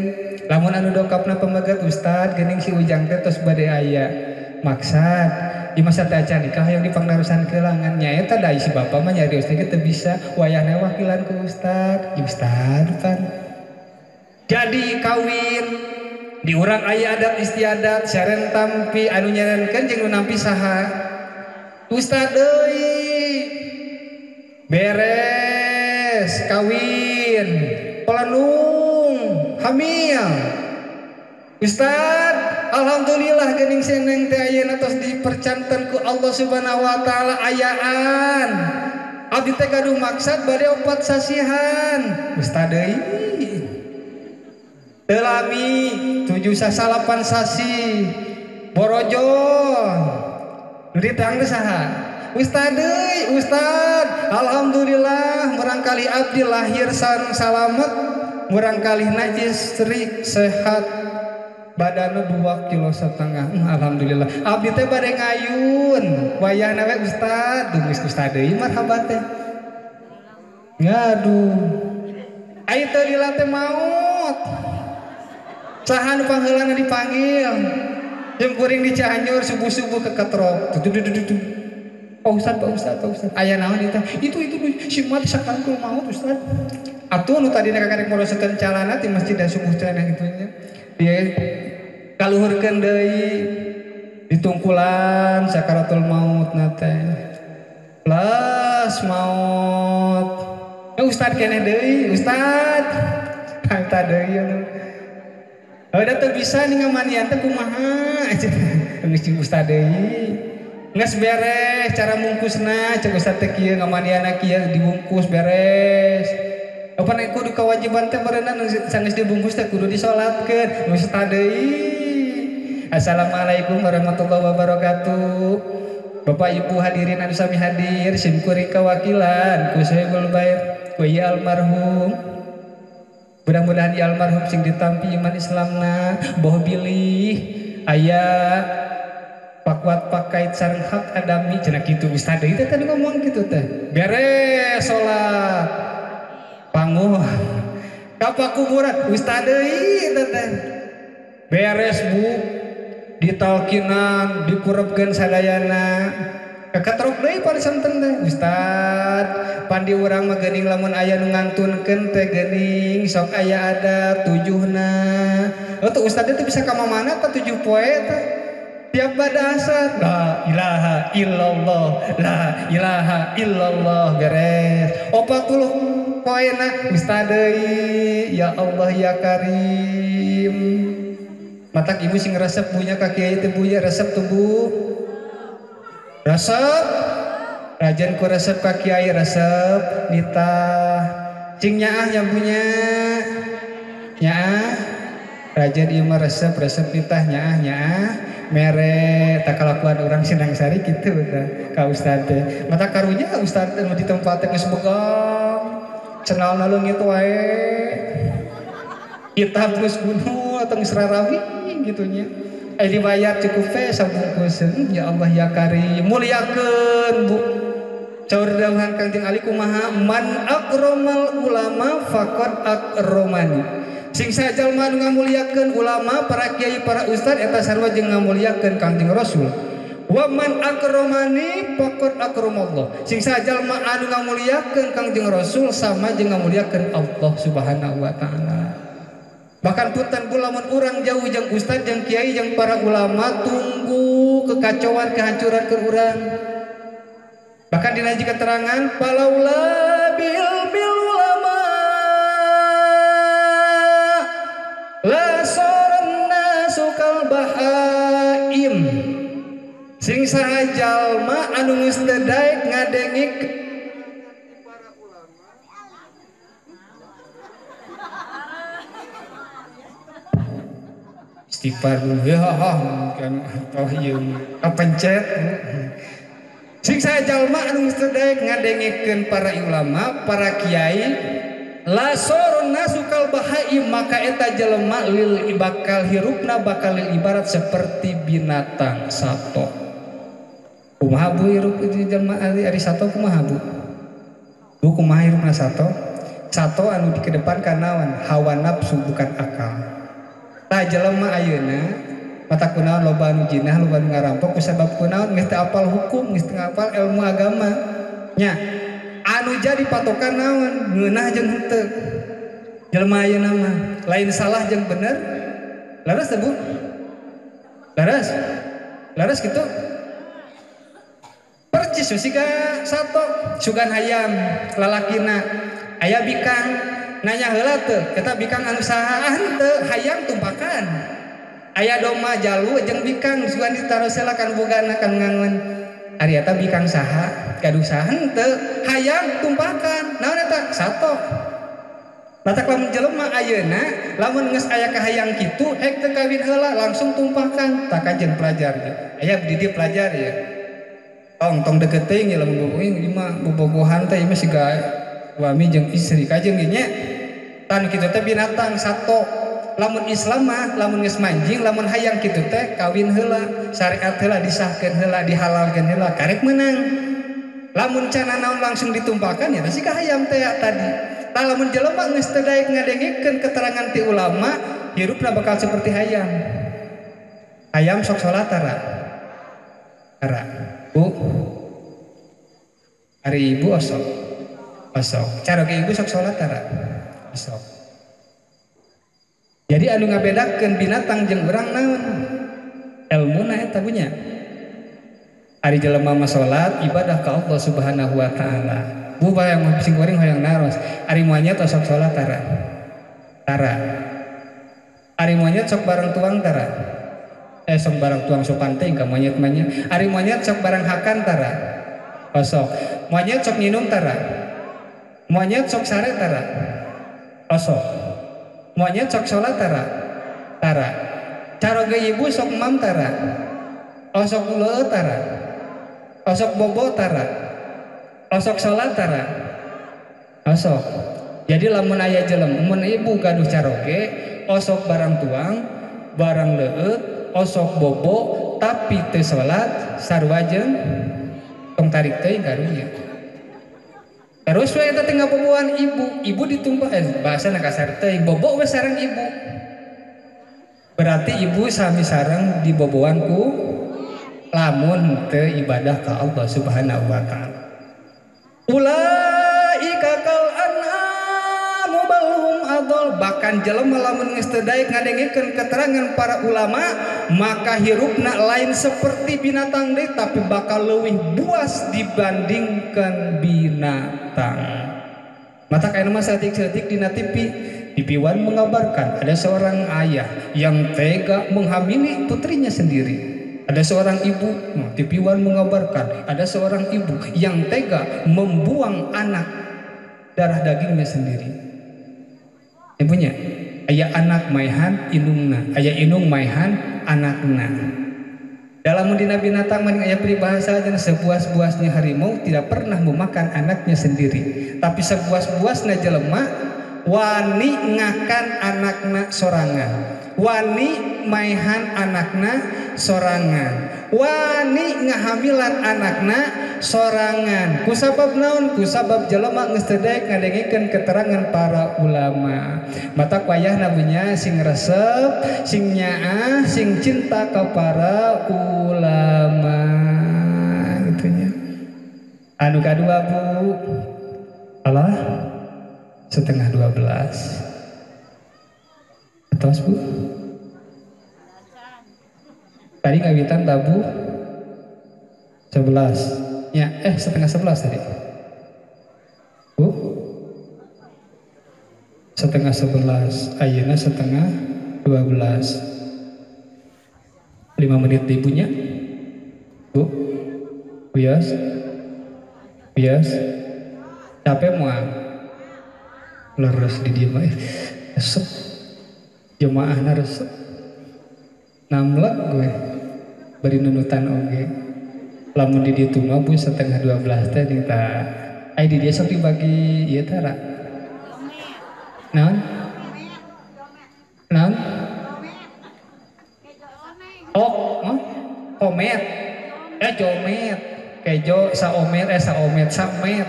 Speaker 2: Lamun anu dongkapna pamegat ustad, geuning si Ujang teh tos bade aya. Maksad di masa teh acan nikah hoyong dipangnarosan keulangan nyaeta da si bapa mah nyarios teh teu bisa wayahna wakilan ku ustad, ustad pan. Jadi kawin di urang aya adat istiadat saren tampi anu nyarenkeun jeung nu nampi saha? Ustad deui. Beres kawin, pelenung, hamil. Ustad, alhamdulillah geuning seneng teh ayeuna tos dipercanten ku Allah Subhanahu wa taala ayaan. Abdi teh gaduh maksad bade 4 sasihan. Ustad deui. Teu lami 7 sasalapan sasi. Borojol. Nu ditang teh saha? Ustad deui, Ustad, alhamdulillah murangkalih abdi lahir sareng salamet, murangkalihna istri sehat, badanna 2,5 kilo. Alhamdulillah. Abdi teh bade ngayun, wayahna we Ustad, duh geus Ustad deui marhaba teh. Ngaduh. Ai teu lila teh maot. Saha nu pangheulana dipanggil? Jeung kuring di Cianjur subuh-subuh keketrok. Tuh. Pak Ustad, Pak Ustad, Pak Ustad. Aya naon eta? Itu si mat sakangkul maut Ustad. Atuh nu tadina kakarek morosekeun calana ti masjid da subuh cenah kitu nya. Dia kaluhurkeun deui ditungkulan sakaratul maut na teh. Plus maut. Ya Ustad keneh deui, Ustad. Eta deui anu. Da teu bisa nih ngamanian teh kumaha? Geus jeung Ustad deui. Nges beres cara mungkusna cek Ustad teh kieu ngamaniana kieu dibungkus beres. Apa nek kudu kewajiban teh berenang sanggeus dibungkus teh kudu disolatkeun. Ustad deui. Assalamualaikum warahmatullahi wabarakatuh. Bapak Ibu hadirin anu sami hadir, sim kuring kawakilan ku Sohibul Bait ku ieu almarhum. Mudah-mudahan ieu almarhum sing ditampi iman Islamna, boh bilih aya pakuat pakait sareng hak adami cenah kitu Ustad deui teh tadi ngomong kitu teh. Beres salat. Panguh ka pakuburan Ustad deui teh teh. Beres Bu, ditalkinan, dikurebkeun sadayana. Kaketrok deui parisenten teh. Ustad, pandi urang mah geuning lamun aya nu ngantunkeun teh geuning sok aya adat tujuhna. Atuh Ustad teh bisa ka mana teh 7 poe teh. Tiap pada asar la ilaha illallah, la ilaha illallah beres. 40 poena Ustad deui, ya Allah ya Karim. Matak ibu sing resep punya ka kiai teh buya resep tuh Bu. Resep. Rajan ku resep ka kiai resep nitah. Cing nyaah nya punya. Nyaah. Rajan ieu mah resep resep nitah nyaah nyaah. Mere tak kalakuan orang Sindang Sari gitu tah ka ustad teh. Mata karunya ustad teh di tempat teh geus begang. Cenalna leungit wae. Kitab geus gunul atau geus rarawi gitu nya. Ai dibayar cukup we sabungkuseun. Ya Allah ya Karim, muliakeun Bu. Caur dawuhan Kangjeng Ali kumaha? Man akramal ulama faqad akramani. Sing sajalma nu ngamuliakeun ulama, para kiai, para ustad eta sarua jeung ngamuliakeun Kangjeng Rasul. Wa man akramani faqad akramallah. Sing sajalma anu ngamuliakeun Kangjeng Rasul sama jeung ngamuliakeun Allah Subhanahu wa taala. Bahkan punten bu lamun urang jauh jeung ustad, jeung kiai, jeung para ulama tunggu kekacauan, kehancuran ke urang. Bahkan dina hiji keterangan palaula bil ulama la soranna sukal bahaim. Sing saha jalma anu geus teu daek ngadengik para ulama. Istighfar dulu ya, kan atau ieu kapencet. Sing saha jalma anu geus teu daek ngadengikeun para ulama, para kiai, la sorona sukal bahaim, maka eta jelema lil bakal hirupna bakal lil ibarat seperti binatang sato. Kumaha bu hirup itu jelema ari sato kumaha bu? Bu kumaha hirupna sato? Sato anu dikedepankan naon? Hawa nafsu bukan akal. Tah jelema ayeuna mata kunaon loba anu jinah, loba anu ngarampok kusabab kunaon geus teu apal hukum, geus teu apal ilmu agama. Nya anu jadi patokan naon ngeunah jeung henteu. Jelema ayeuna mah lain salah jeung bener. Laras teh Bu? Laras? Laras kitu? Percis siga sato sugan hayam lalakina aya bikang nanya heula teu eta bikang anu saha henteu hayang tumpakan. Aya domba jalu jeung bikang sugan ditaros heula kan bogana kan ngangon. Ari eta bikang saha gaduh saha henteu hayang tumpakan. Naon eta sato. Matak lamun jelema ayeuna lamun geus aya kahayang kitu hek teu kawin heula langsung tumpakan tak kajen pelajar ge. Aya di dieu pelajar ya. Tong tong deket teuing ya lamun bobogohan ieu mah bobogohan teh ieu mah siga suami jeung istri kajeun ge nya. Tan kitu teh binatang sato. Lamun Islam mah lamun geus manjing lamun hayang kitu teh kawin heula, syariat heula disahkeun heula, dihalalkeun heula karek meunang. Lamun can naon langsung ditumpakan ya teh siga hayam teh tadi. Tah lamun jelema geus teu daek ngadengekeun keterangan ti ulama, hirupna bakal seperti hayam. Hayam sok salat tara? Tara. Bu. Ari ibu osok. Osok. Caroge ibu sok salat tara? Osok. Jadi anu ngabedakeun binatang jeung urang naon? Elmuna eta punya. Ari jelema mah salat ibadah ka Allah Subhanahu wa taala. Bu bayang sing goreng hoyong naros. Ari monyet osok salat tara? Tara. Ari monyet sok bareng tuang tara? Sok bareng tuang sopan teh ka monyet mah nya. Ari monyet sok bareng hakan tara? Osok. Monyet sok nginum tara? Monyet sok sare tara? Osok. Monyet sok salat tara? Tara. Caroge ibu sok mam tara? Osok leueut tara? Osok bobo tara? Osok salat tara? Osok. Jadi lamun aya jelema mun ibu gaduh caroge osok barang tuang, barang leueut, osok bobo tapi teu salat sarua jeung tong tarik teuing karunya. Terus we eta teh ngaboboan ibu, ibu ditumpah bahasana kasar teuing bobo we sareng ibu. Berarti ibu sami sareng diboboan ku lamun teu ibadah ka Allah Subhanahu wa taala. Ulaika kal an'amu bal hum adall, bahkan jelema lamun geus teu daek ngadengekeun keterangan para ulama maka hirupna lain seperti binatang deui tapi bakal leuwih buas dibandingkan binatang. Mata kayak mah saeutik-saeutik dina TV, TV One mengabarkan ada seorang ayah yang tega menghamili putrinya sendiri. Ada seorang ibu, TV One mengabarkan ada seorang ibu yang tega membuang anak darah dagingnya sendiri. Ibunya, ayah anak maihan indungna, ayah indung maihan anakna. Dalam dina binatang maning aya peribahasa dan sebuas-buasnya harimau tidak pernah memakan anaknya sendiri. Tapi sebuas-buasna jelema wani ngakan anakna sorangan, wani maihan anakna sorangan, wani ngahamilan anakna sorangan. Kusabab naon? Kusabab jelema geus teu daek ngadengekeun keterangan para ulama. Mata wayahna punya sing resep, sing nyaah, sing cinta ka para ulama gitu nya. Anu kadua Bu, alah 11:30. Atos Bu? Tadi ngawitan tabu 11. Ya, 10:30 tadi. Bu? 10:30, ayeuna 11:30. 5 menit ibunya. Bu? Bias? Bias? Capek moal? Leres di dieu mah. Resep. Jemaahna resep. Namlek gue. Bari nunutan oge. Lamun di ditu mah Bu 11:30 teh ning ta. Ai di dieu sok dibagi ieu teh ra. Naon? Naon? Oh, komet. Jomet. Kejo saomet saomet samet.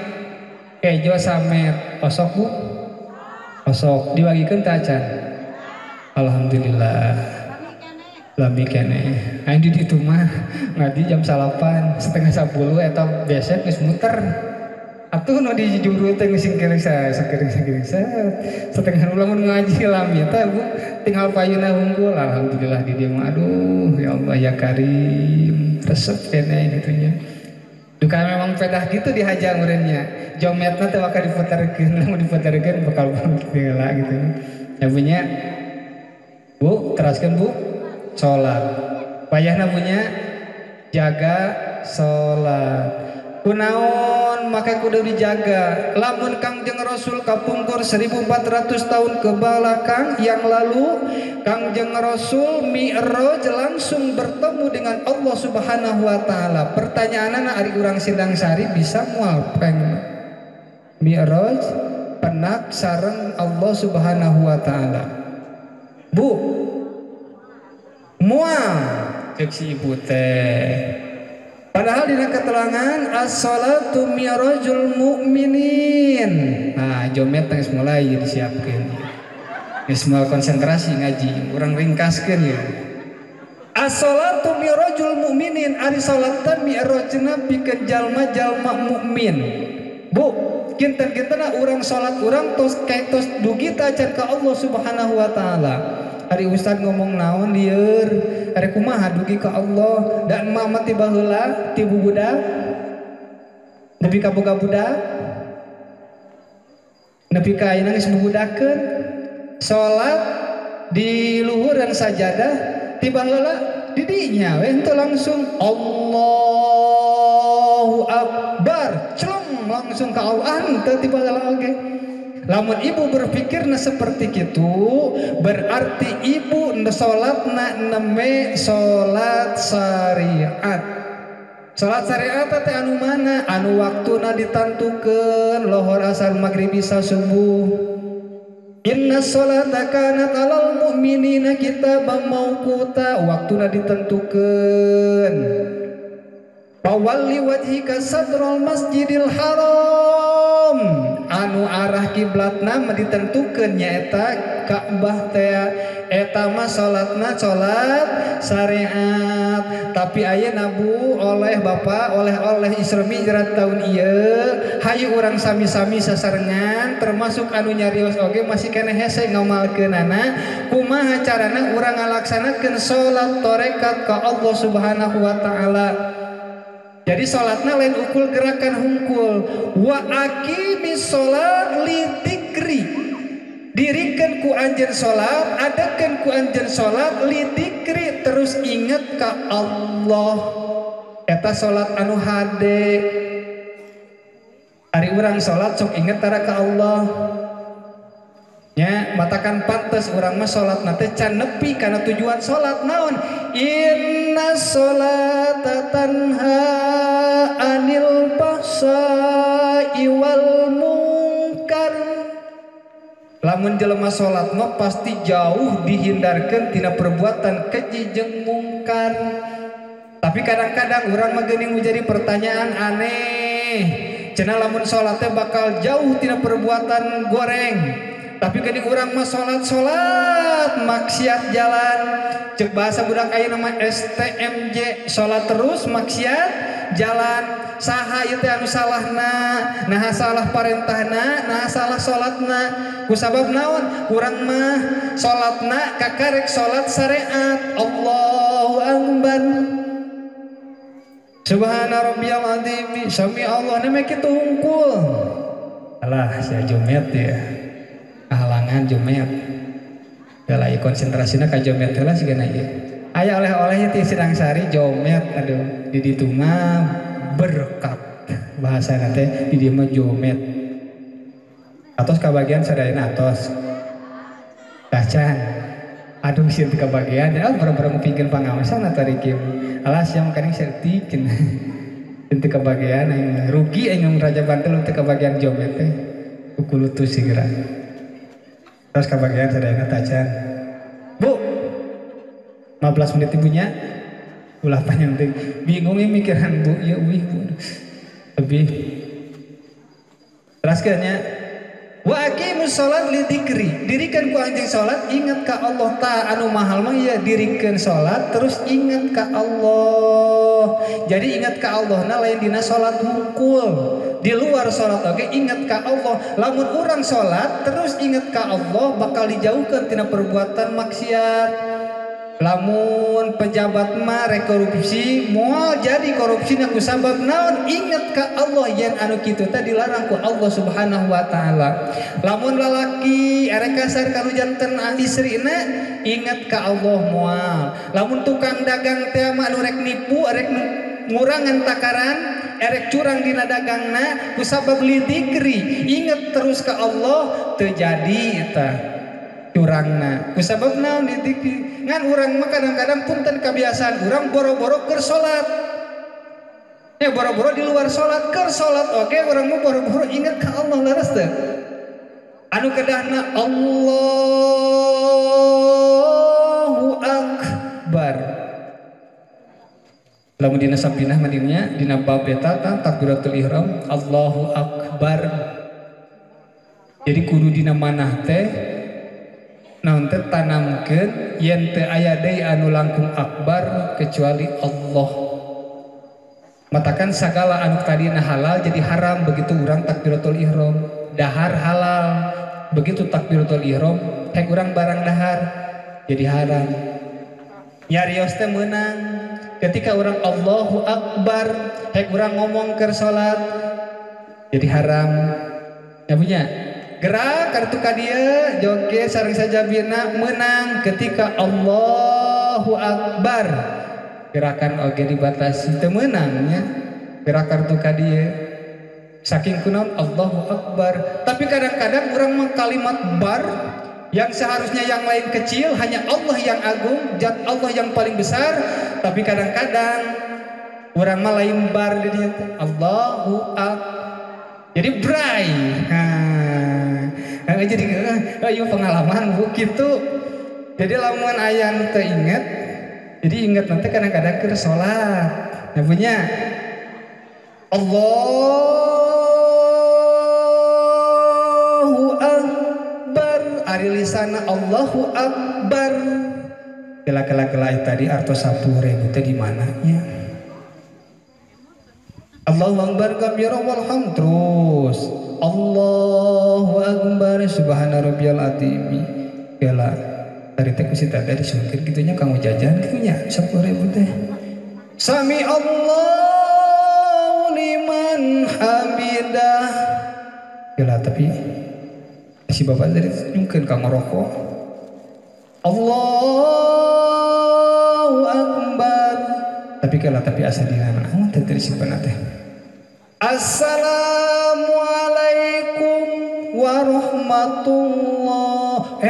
Speaker 2: Kejo samet. Osok Bu? Osok dibagikeun teh acan. Alhamdulillah. Lami keneh. Aing di ditu mah ngaji jam 9, 9:30 eta besek geus muter. Atuh nu di juru teh geus singkiring sakiring sakiring setengah lamun ngaji lami teh Bu tinggal payuna unggul. Alhamdulillah di dieu mah aduh ya Allah ya Karim resep keneh kitu nya. Duka memang pedah gitu dihaja muridnya. Jometna teh bakal diputarkeun, lamun diputarkeun bakal heula gitu. Ya punya Bu, teraskeun Bu, salat. Payahna punya jaga salat. Kunaon maka kudu dijaga. Lamun Kangjeng Rasul kapungkur 1400 tahun ke belakang yang lalu, Kangjeng Rasul mi'raj langsung bertemu dengan Allah Subhanahu wa taala. Pertanyaanna ari urang Sindang Sari bisa moal peng mi'raj penak sareng Allah Subhanahu wa taala. Bu, moal cek si ibu teh. Padahal dina keterangan as-salatu mi'rajul mu'minin. Nah, jomet geus mulai disiapkeun. Geus mulai konsentrasi ngaji, urang ringkaskeun ya. As-salatu mi'rajul mu'minin, ari salat teh mi'rajna pikeun jalma-jalma mukmin. Bu, kinten-kintenna urang salat urang tos kayak tos dugi tacan ka Allah Subhanahu wa taala. Ari ustad ngomong naon lieur, ari kumaha dugi ka Allah dan mama ti baheula ti bubudak nepi ka boga budak nepi ka ayeuna geus bubudakeun salat di luhureun sajadah ti baheula di dinya we henteu langsung Allahu Akbar celeng langsung ka Allah henteu ti baheula oge. Lamun ibu berpikirna seperti itu, berarti ibu salatna neme salat syariat. Salat syariat teh anu mana? Anu waktuna ditantukeun lohor asar maghrib bisa subuh. Inna sholata kanat alal mu'minina kitaban mauquta, waktuna ditentukeun. Fawalli wajhika sadral masjidil haram, anu arah kiblatna ditentukeun nyaeta Ka'bah teh. Eta mah salatna salat syariat. Tapi ayeuna Bu oleh Bapak oleh-oleh Isra Mi'raj tahun ieu, hayu urang sami-sami sasarengan termasuk anu nyarios oge masih keneh hese ngamalkeunana. Kumaha carana urang ngalaksanakeun salat tarekat ka Allah Subhanahu wa taala. Jadi salatna lain ukul gerakan hungkul. Wa aqimis salat li dzikri. Dirikan ku anjeun salat, adakeun ku anjeun salat li dzikri, terus inget ka Allah. Eta salat anu hade. Ari urang salat sok inget tara ka Allah. Nya matakan pantes urang mah salatna teh can nepi kana tujuan salat naon? Inna sholata tanha anil fahsai wal munkar. Lamun jelema salat mah pasti jauh dihindarkan tina perbuatan keji jeung mungkar. Tapi kadang-kadang urang mah geuning menjadi pertanyaan aneh. Cenah lamun salat teh bakal jauh tina perbuatan goreng. Tapi geuning urang mah salat-salat maksiat jalan. Cek bahasa budak ayeuna mah STMJ, salat terus maksiat jalan. Saha ieu teh anu salahna? Naha salah parentahna, naha salah salatna. Kusabab naon? Urang mah salatna kakarek salat syariat. Allahu akbar. Subhana rabbiyal azim. Sami Allah na mah kitu hungkul. Alah sia jomet ya. Halangan jomet. Galai konsentrasina ka jomet heula sigana ieu. Aya oleh-olehnya ti Sindang Sari jomet, aduh di ditu mah berkat bahasana teh di dieu mah jomet. Atos kabagian sadayana atos. Tacan. Aduh sieun teu kabagian, ah boro-boro ngupingkeun pangaosan atuh ari kieu. Alah sia mah kadang saeutik cenah. Teu kabagian aing rugi aing Raja Bantul teu kabagian jomet teh. Kukulutus segera. Terus kabagian sadayana tacan. Bu, 15 menit ibunya ulah panjang teh. Bingung ya mikiran Bu, ya uih Bu. Lebih. Teraskeun nya. Wa aqimus shalat li dzikri. Dirikan ku anjeun salat ingat ka Allah ta anu mahal mah ya dirikeun salat terus ingat ka Allah. Jadi ingat ka Allah na lain dina salat hungkul. Di luar salat oge ingat ka Allah. Lamun urang salat terus ingat ka Allah bakal dijauhkan tina perbuatan maksiat. Lamun pejabat mah rek korupsi moal jadi korupsina ku sabab naon inget ka Allah yen anu kitu teh dilarang ku Allah Subhanahu wa taala. Lamun lalaki erek kasar ka nu janten istrina inget ka Allah moal. Lamun tukang dagang teh mah anu rek nipu erek ngurangan takaran erek curang dina dagangna ku sabab lidikri inget terus ka Allah teu jadi eta curangna ku sabab naon didikri. Ngan urang mah kadang-kadang punten kebiasaan urang boro-boro keur salat ya boro-boro di luar salat keur salat oke urang mah boro-boro inget ka Allah leres teu anu kedahna Allahu Akbar. Lamun dina sapinah madinya dina bab eta takbiratul ihram Allahu Akbar. Jadi kudu dina manah teh naon teh tanamkeun yen teu aya deui anu langkung akbar kecuali Allah. Matakan sagala anu tadina halal jadi haram begitu urang takbiratul ihram. Dahar halal begitu takbiratul ihram hek urang barang dahar jadi haram. Nyarios teh meunang ketika urang Allahu Akbar hek urang ngomong keur salat jadi haram. Ya punya gerak kartu ka dieu joget sareng sajabina menang ketika Allahu Akbar gerakan oge dibatasi teu meunang nya gerak kartu ka dieu saking kunaon Allahu Akbar. Tapi kadang-kadang urang mah kalimat bar yang seharusnya yang lain kecil hanya Allah yang agung, zat Allah yang paling besar, tapi kadang-kadang urang mah lain bar di dieu Allahu Akbar jadi bray. Nah, jadi ayo pengalaman bu gitu. Jadi lamun aya nu teu inget, jadi inget nanti kadang-kadang keur salat. Ya punya Allahu Akbar ari lisana Allahu Akbar. Kela-kela tadi artos 10.000 teh di mana nya? Allahu Akbar kabira walham terus Allahu Akbar subhana rabbiyal azim. Kela tadi teh ku si teteh disungkir kitu nya kanggo jajan kitu nya 10.000 teh. Sami Allahu liman hamidah. Kela tapi si bapak tadi nyungkeun kanggo rokok. Allahu Akbar. Tapi kela tapi asa dina naon teh disimpen teh. Assalamualaikum warahmatullah.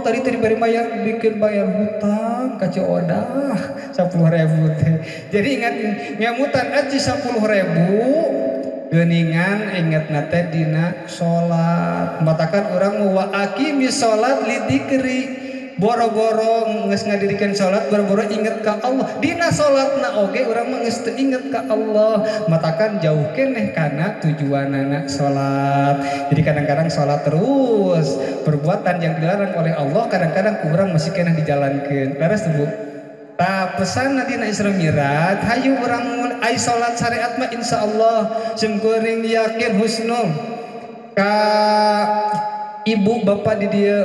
Speaker 2: Tadi tadi bari bayar bikin bayar hutang ka Ciodah 10.000 teh. Jadi ingat ngemutan aja 10.000 geuningan ingatna teh dina salat. Matakan urang wa aqimi salat lidzikri. Boro-boro geus ngadirikeun salat boro-boro inget ka Allah dina salatna oge urang mah geus teu inget ka Allah. Matakan jauh keneh kana tujuanana salat. Jadi kadang-kadang salat terus perbuatan yang dilarang oleh Allah kadang-kadang kurang masih keneh dijalankeun. Leres teu Bu? Tah pesanna dina Isra Mi'raj hayu urang ai salat syariat mah insyaallah simkuring yakin husnul ka ibu bapak di dieu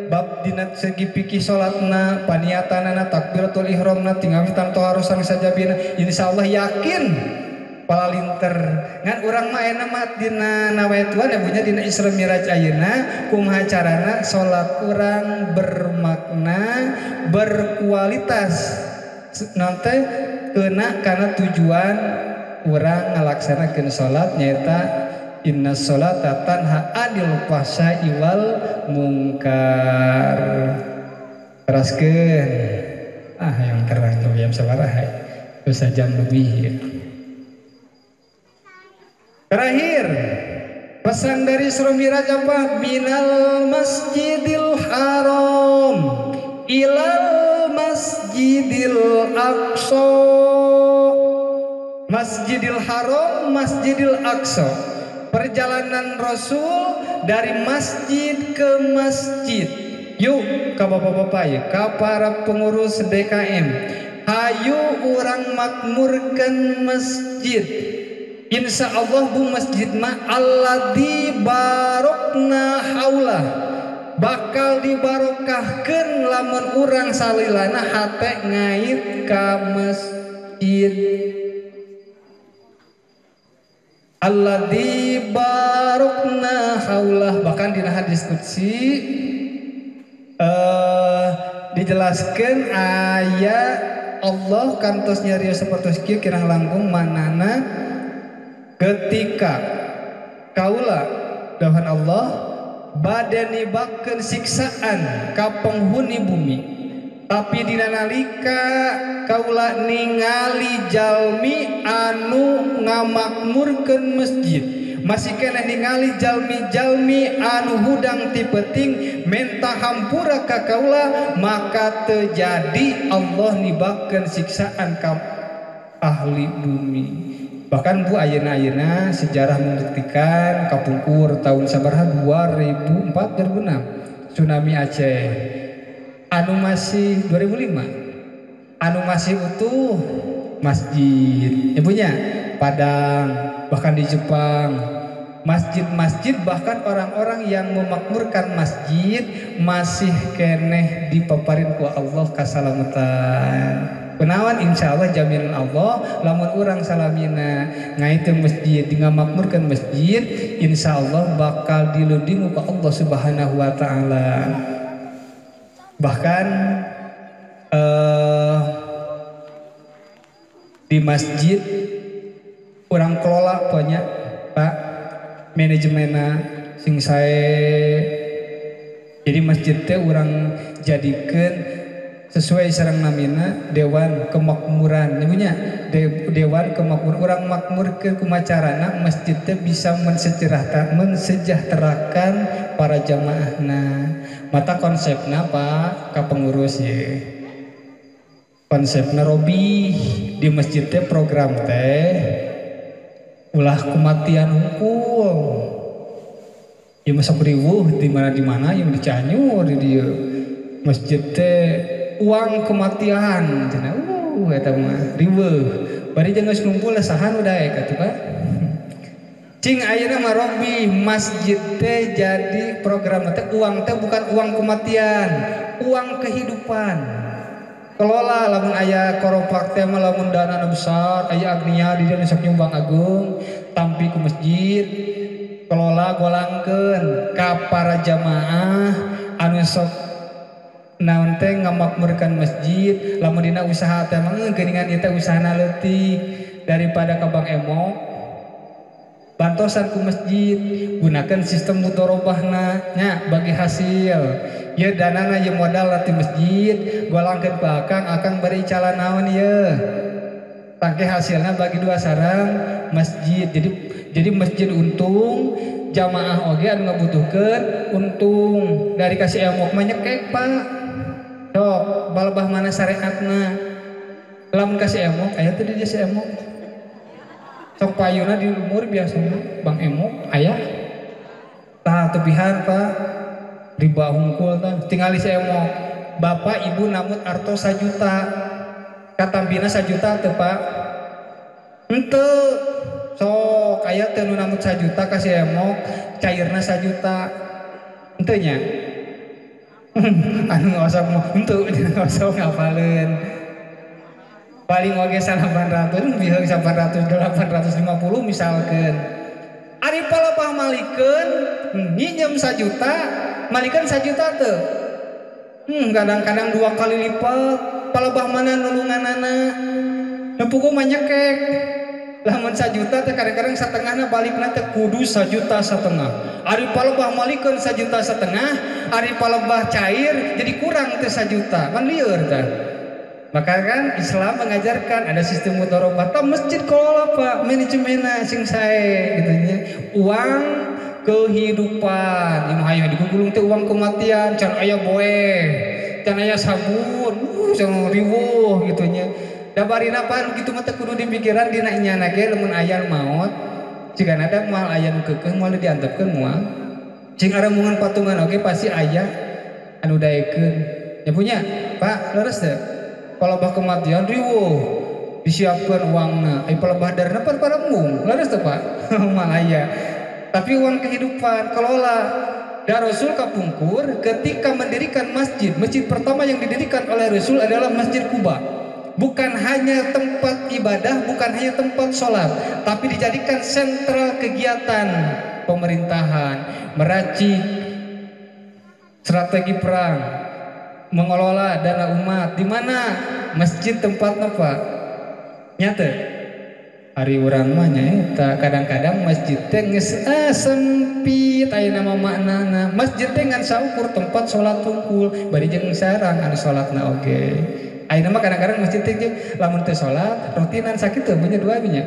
Speaker 2: bab dina segi fikih salatna paniatanana takbiratul ihramna tinggal tanto harusan sajabina insyaallah yakin palalinter. Ngan urang mah ayeuna mah dina nawaituan ya punya dina Isra Mi'raj ayeuna kumaha carana salat urang bermakna berkualitas nanti kena karena tujuan urang ngalaksanakeun salat nyaeta inna sholata tanha anil fahsya'i wal munkar. Teraskeun. Ah yang terang jam sabaraha? Bisa jam lebih ya. Terakhir, pesan dari Isra Mi'raj apa? Minal Masjidil Haram ilal Masjidil Aqsa. Masjidil Haram, Masjidil Aqsa. Perjalanan Rasul dari masjid ke masjid. Yuk ka bapak-bapak ya, ka para pengurus DKM. Hayu urang makmurkan masjid. Insya Allah bu masjid ma alladzi barokna haulah. bakal dibarokahkeun lamun urang salilana hate ngait ka masjid. Alladzi barokna haulah. Bahkan dina hadis qudsi dijelaskan ayat Allah kantos nyarios sapertos kieu kirang langkung manana ketika kaula dawuhan Allah bade nibakeun siksaan ka penghuni bumi, tapi dina nalika kaula ningali jalmi anu ngamakmurkeun masjid, masih keneh ningali jalmi-jalmi anu hudang ti peuting menta hampura ka kaula, maka terjadi Allah nibakeun siksaan ka ahli bumi. Bahkan bu ayeuna-ayeuna sejarah membuktikan kapungkur tahun sabaraha 2004 2006 tsunami Aceh anu masih 2005 anu masih utuh masjid ibunya Padang, bahkan di Jepang masjid-masjid, bahkan orang-orang yang memakmurkan masjid masih keneh dipaparin ku Allah kasalamatan. Kunaon insya Allah jaminan Allah lamun urang salamina ngaiteun masjid ngamakmurkeun masjid insya Allah bakal dilindungi ku Allah Subhanahu wa taala. Bahkan di masjid orang kelola banyak Pak manajemenna sing sae. Jadi masjid teh urang jadikeun sesuai sareng namina Dewan Kemakmuran. Ibunya Dewan Kemakmuran, urang makmurkeun kumacarana masjid teh bisa mensejahterakan para jamaahna. Mata konsepna Pak ka pengurus ye. Konsepna robih di masjid teh program teh ulah kematian hungkul. Ya masuk riweuh di mana-mana yang di Cianjur di dieu. Masjid teh uang kematian cenah. Eta mah riweuh. Bari jeung geus ngumpul saha nu daek atuh Pak. Cing ayeuna mah robih masjid teh jadi program teh uang teh bukan uang kematian, uang kehidupan. Kelola lamun aya koropak teh mah lamun dana besar aya agnia di dieu sok nyumbang agung tampi ku masjid, kelola golangkeun ka para jamaah anu sok naon teh ngamakmurkan masjid. Lamun dina usaha teh mah geuningan ieu teh usahana leutik daripada ka Bank Emok bantosan ku masjid, gunakan sistem mudorobahna nya bagi hasil. Ye danana ye modal ti masjid golangkeun ku akang, akang bari calon naon ye tangke hasilna bagi dua sareng masjid. Jadi masjid untung, jamaah oge anu ngabutuhkeun untung. Dari kasih emok mah nyekek Pak. Sok balebah mana syariatna. Lamun kasih emok aya teh di si emok. Sok payuna di umur biasana Bang Emok aya. Tah tepihan Pak. Riba hungkul tah tingali si emok. Bapak ibu namut artos 1 juta. Katampina 1 juta teu Pak? Henteu. Sok aya teh nu namut 1 juta ka si emok cairna 1 juta. Henteu nya. Anu osok mah henteu osok ngapaleun. Paling oge 800 biheung 800 850 misalkeun. Ari palebah malikeun nginjem 1 juta, malikeun 1 juta teu. Kadang-kadang 2 kali lipat. Palebah mana nulunganana? Nepuku mah nyekek. Lamun 1 juta teh kadang-kadang satengahna balikna teh kudu 1,5 juta. Ari palebah malikeun 1,5 juta, ari palebah cair jadi kurang teh 1 juta. Kan lieur tah. Maka kan Islam mengajarkan ada sistem mudharabah. Tah masjid kelola Pak, manajemenna sing sae gitu nya. Uang kehidupan. Ieu mah aya digugulung teh uang kematian, can aya boe, can aya sabun, can riweuh gitu nya. Da barina pan kitu mah teh kudu dipikiran dina nyana ge lamun aya maot, jigana da moal aya nu keukeuh moal diantepkeun moal. Cing aremungan patungan oge pasti aya anu daekeun. Ya punya, Pak, leres teh. Palebah kematian riweuh disiapkan uangna, ai palebah darna pan parembung, leres teh Pak. Moal aya. Tapi uang kehidupan kelola. Dan Rasul kapungkur ketika mendirikan masjid, masjid pertama yang didirikan oleh Rasul adalah Masjid Quba. Bukan hanya tempat ibadah, bukan hanya tempat sholat, tapi dijadikan sentral kegiatan pemerintahan, meracik strategi perang, mengelola dana umat. Di mana masjid tempatnya Pak? Nyata. Hari urang mah nyaeta kadang-kadang masjid teh geus sempit aya nama maknana. Masjid teh ngan saukur tempat salat tungkul, bari jeung sarang anu salatna oge. Ayeuna mah kadang-kadang masjid teh lamun teu salat rutinan sakitu punya dua nya.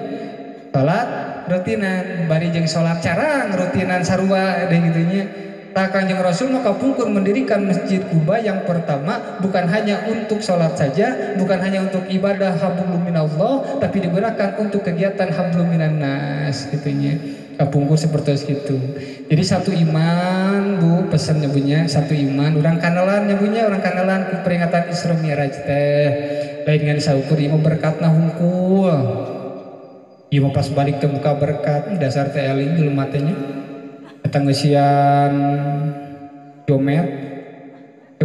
Speaker 2: Salat rutinan bari jeung salat carang rutinan sarua deh kitu nya. Tah Kanjeng Rasul maka pungkur mendirikan Masjid Quba yang pertama bukan hanya untuk sholat saja, bukan hanya untuk ibadah hablum minallah, tapi digunakan untuk kegiatan hablum minannas gitunya. Kapungkur seperti itu. Jadi satu iman Bu, pesannya bunya satu iman, urang kanalan bunya, urang kanalan ku peringatan Isra Mi'raj teh. Lain dengan saukur ieu berkatna hungkul. Ieu pas balik teh buka berkat dasar teh eling jelema teh nya. Eta ngeusian jomet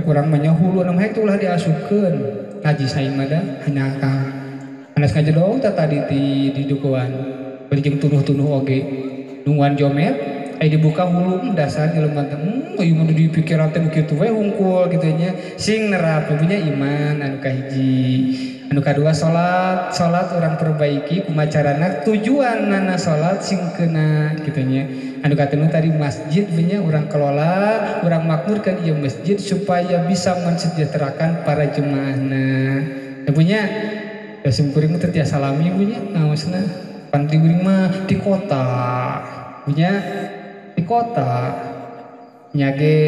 Speaker 2: kurang mah hulu anu mah ulah diasupkeun ngaji saing mah da hanya ka anas ngajedog teh tadi di dukuan bari jeung tunuh-tunuh oge nungguan jomet aya dibuka hulu dasar jelema teh ieu mah di pikiran teh kitu we hungkul kitu nya sing nerap punya iman anu kahiji anu kadua salat salat urang perbaiki kumaha carana tujuanana salat sing keuna kitu nya. Anu katelu tadi masjid punya urang kelola, urang makmurkan ieu masjid supaya bisa mensejahterakan para jemaahna. Ya punya ya sim kuring mah teu tiasa lami punya ngaosna. Pan di kuring mah di kota. Punya di kota. Nya ge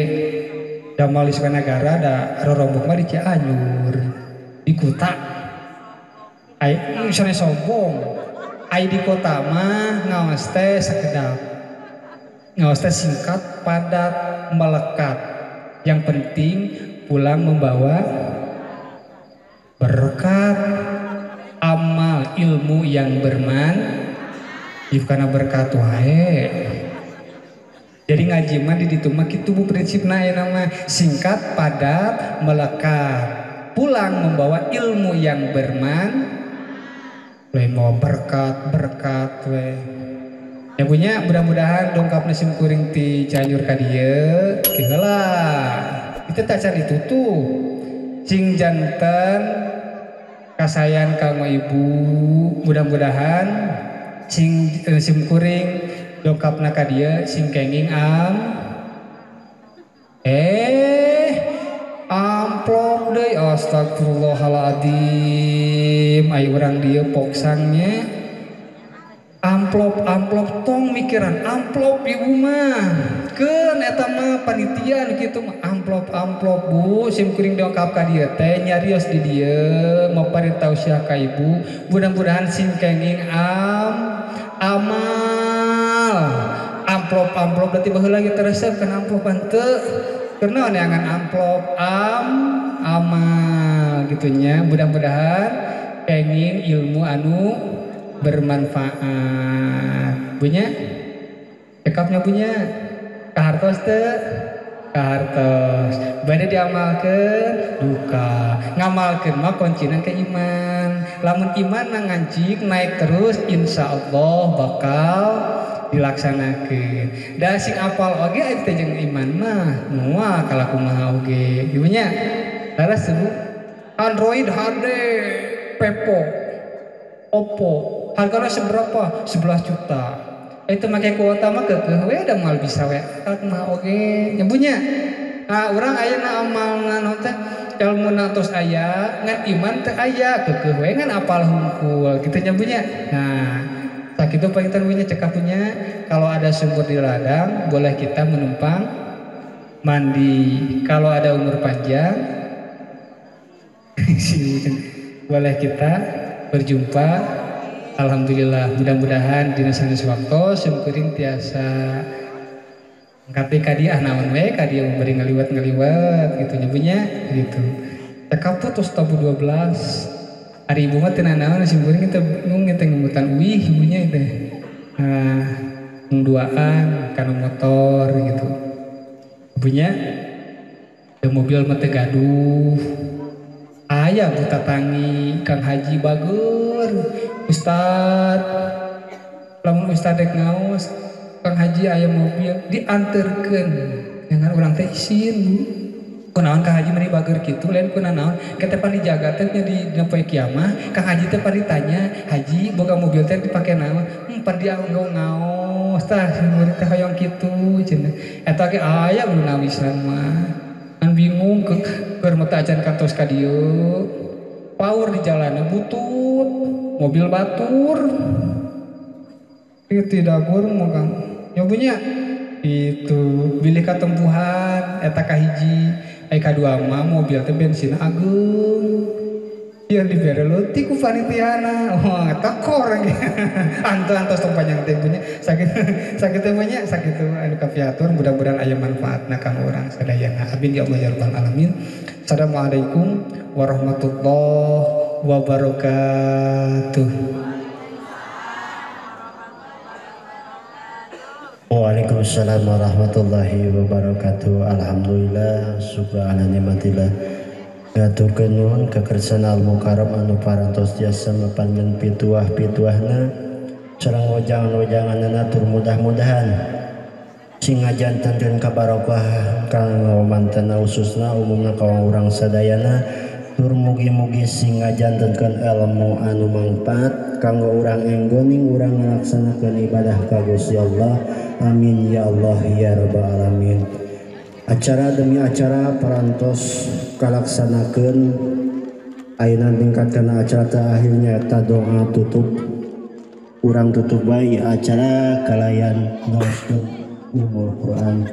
Speaker 2: damal di Sukanagara da rorombok mah di Cianjur. Di kota. Ai misalnya sombong. Ai di kota mah ngaos teh sakedap. Ngaos teh singkat, padat, melekat. Yang penting pulang membawa berkat, amal ilmu yang bermanfaat. Karena berkat wae. Jadi ngaji mah di ditu mah kitu Bu prinsipna aya nama singkat, padat, melekat. Pulang membawa ilmu yang bermanfaat, lain mau berkat, berkat we. Ya punya mudah-mudahan dongkap sim kuring ti Cianjur ka dieu heula. Itu tak can ditutup. Cing janten kasayan kanggo ibu, mudah-mudahan cing sim kuring dongkapna ka dieu sing kenging am amplop deui astagfirullahaladzim ayo urang dieu poksangnya amplop amplop tong mikiran amplop ibu mah keun eta mah panitia nu kitu mah amplop amplop Bu sim kuring dongkap ka dieu teh nyarios di dieu mapari tausiah ka ibu mudah-mudahan sing kenging am amal amplop amplop berarti baheula ge resep kana amplopan teu karena neangan amplop am amal gitunya mudah-mudahan kenging ilmu anu bermanfaat. Punya cekapnya punya kahartos teu kahartos bade diamalkeun duka ngamalkeun mah kuncina ke iman lamun iman ngancik naik terus insyaallah bakal dilaksanakeun da sing apal oge aya teh jeung iman mah moal kalakumaha oge ieu nya laras Bu Android HD Pepo Oppo harganya seberapa? 11 juta. Itu make kuota mah keukeuh we da moal bisa we. Kumaha oge nya. Nah, urang ayeuna amalna naon teh ilmuna tos aya, ngan iman teu aya, keukeuh we ngan apal hungkul kitu nya bunya. Nah, sakitu panginten bunya cekap punya, kalau ada sumur di ladang boleh kita menumpang mandi. Kalau ada umur panjang boleh kita berjumpa. Alhamdulillah, mudah-mudahan dina sanes waktu sim kuring tiasa ngati ka dieu naon we ka dieu bari ngaliwat-ngaliwat gitu nya punya gitu. Cekap tos tabu 12. Ari ibu mah teu nanaon sim kuring teh bingung teh ngemutan uih ibunya teh. Nah, duaan kana motor gitu. Punya ada mobil mah teu gaduh. Aya bu tatangi Kang Haji bager. Ustad lamun ustad rek ngaos Kang Haji aya mobil dianterkeun. Jangan urang teh isin bu. Kunaon Kang Haji meni bager kitu lain kunanaon kita pan dijaga teh nya di dina poe kiamah Kang Haji teh pan ditanya Haji boga mobil teh dipake naon pan dianggo ngaos tah murid teh hoyong kitu cenah eta ge aya nu nawisan mah kan bingung keur mata acan kantos ka dieu paur di jalan butut mobil batur ieu tidak mah Kang nyobunya itu bilih katempuhan eta kahiji ai kadua mah mobil teh bensin ageung ieu dibere leutik ku panitiana wah tekor antos tong panjang teh punya sakit sakit teh punya sakitu anu kapiatur mudah-mudahan aya manfaatna kanggo urang sadayana amin ya Allah ya rabbal alamin. Assalamualaikum warahmatullahi wabarakatuh.
Speaker 1: Waalaikumsalam warahmatullahi wabarakatuh. Alhamdulillah syukur ala nikmatillah. Ngaturkeun nuhun ka Kersana Al Mukarram anu parantos jasa mapanjen pituah-pituahna sareng wejangan-wejanganna tur mudah-mudahan sing ngajantenkeun kabarokah kanggo mantena khususna umumna ka urang sadayana tur mugi-mugi sing ngajantenkeun ilmu anu mangpaat kanggo urang enggoning urang ngalaksanakeun ibadah ka Gusti Allah. Amin ya Allah ya rabbal alamin. Acara demi acara parantos kalaksanakeun ayeuna tingkatkeun acara terakhirnya eta doa tutup. Urang tutup bae acara kalayan ngaoskeun umul Quran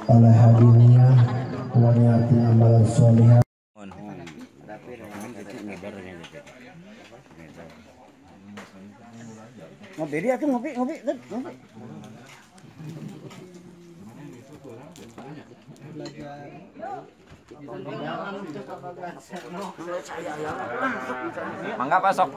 Speaker 1: oleh hadiniyah wa niatin amalan sholihah.
Speaker 3: Ngopi dia tuh ngopi ngopi ngopi.
Speaker 4: Mangga pasok.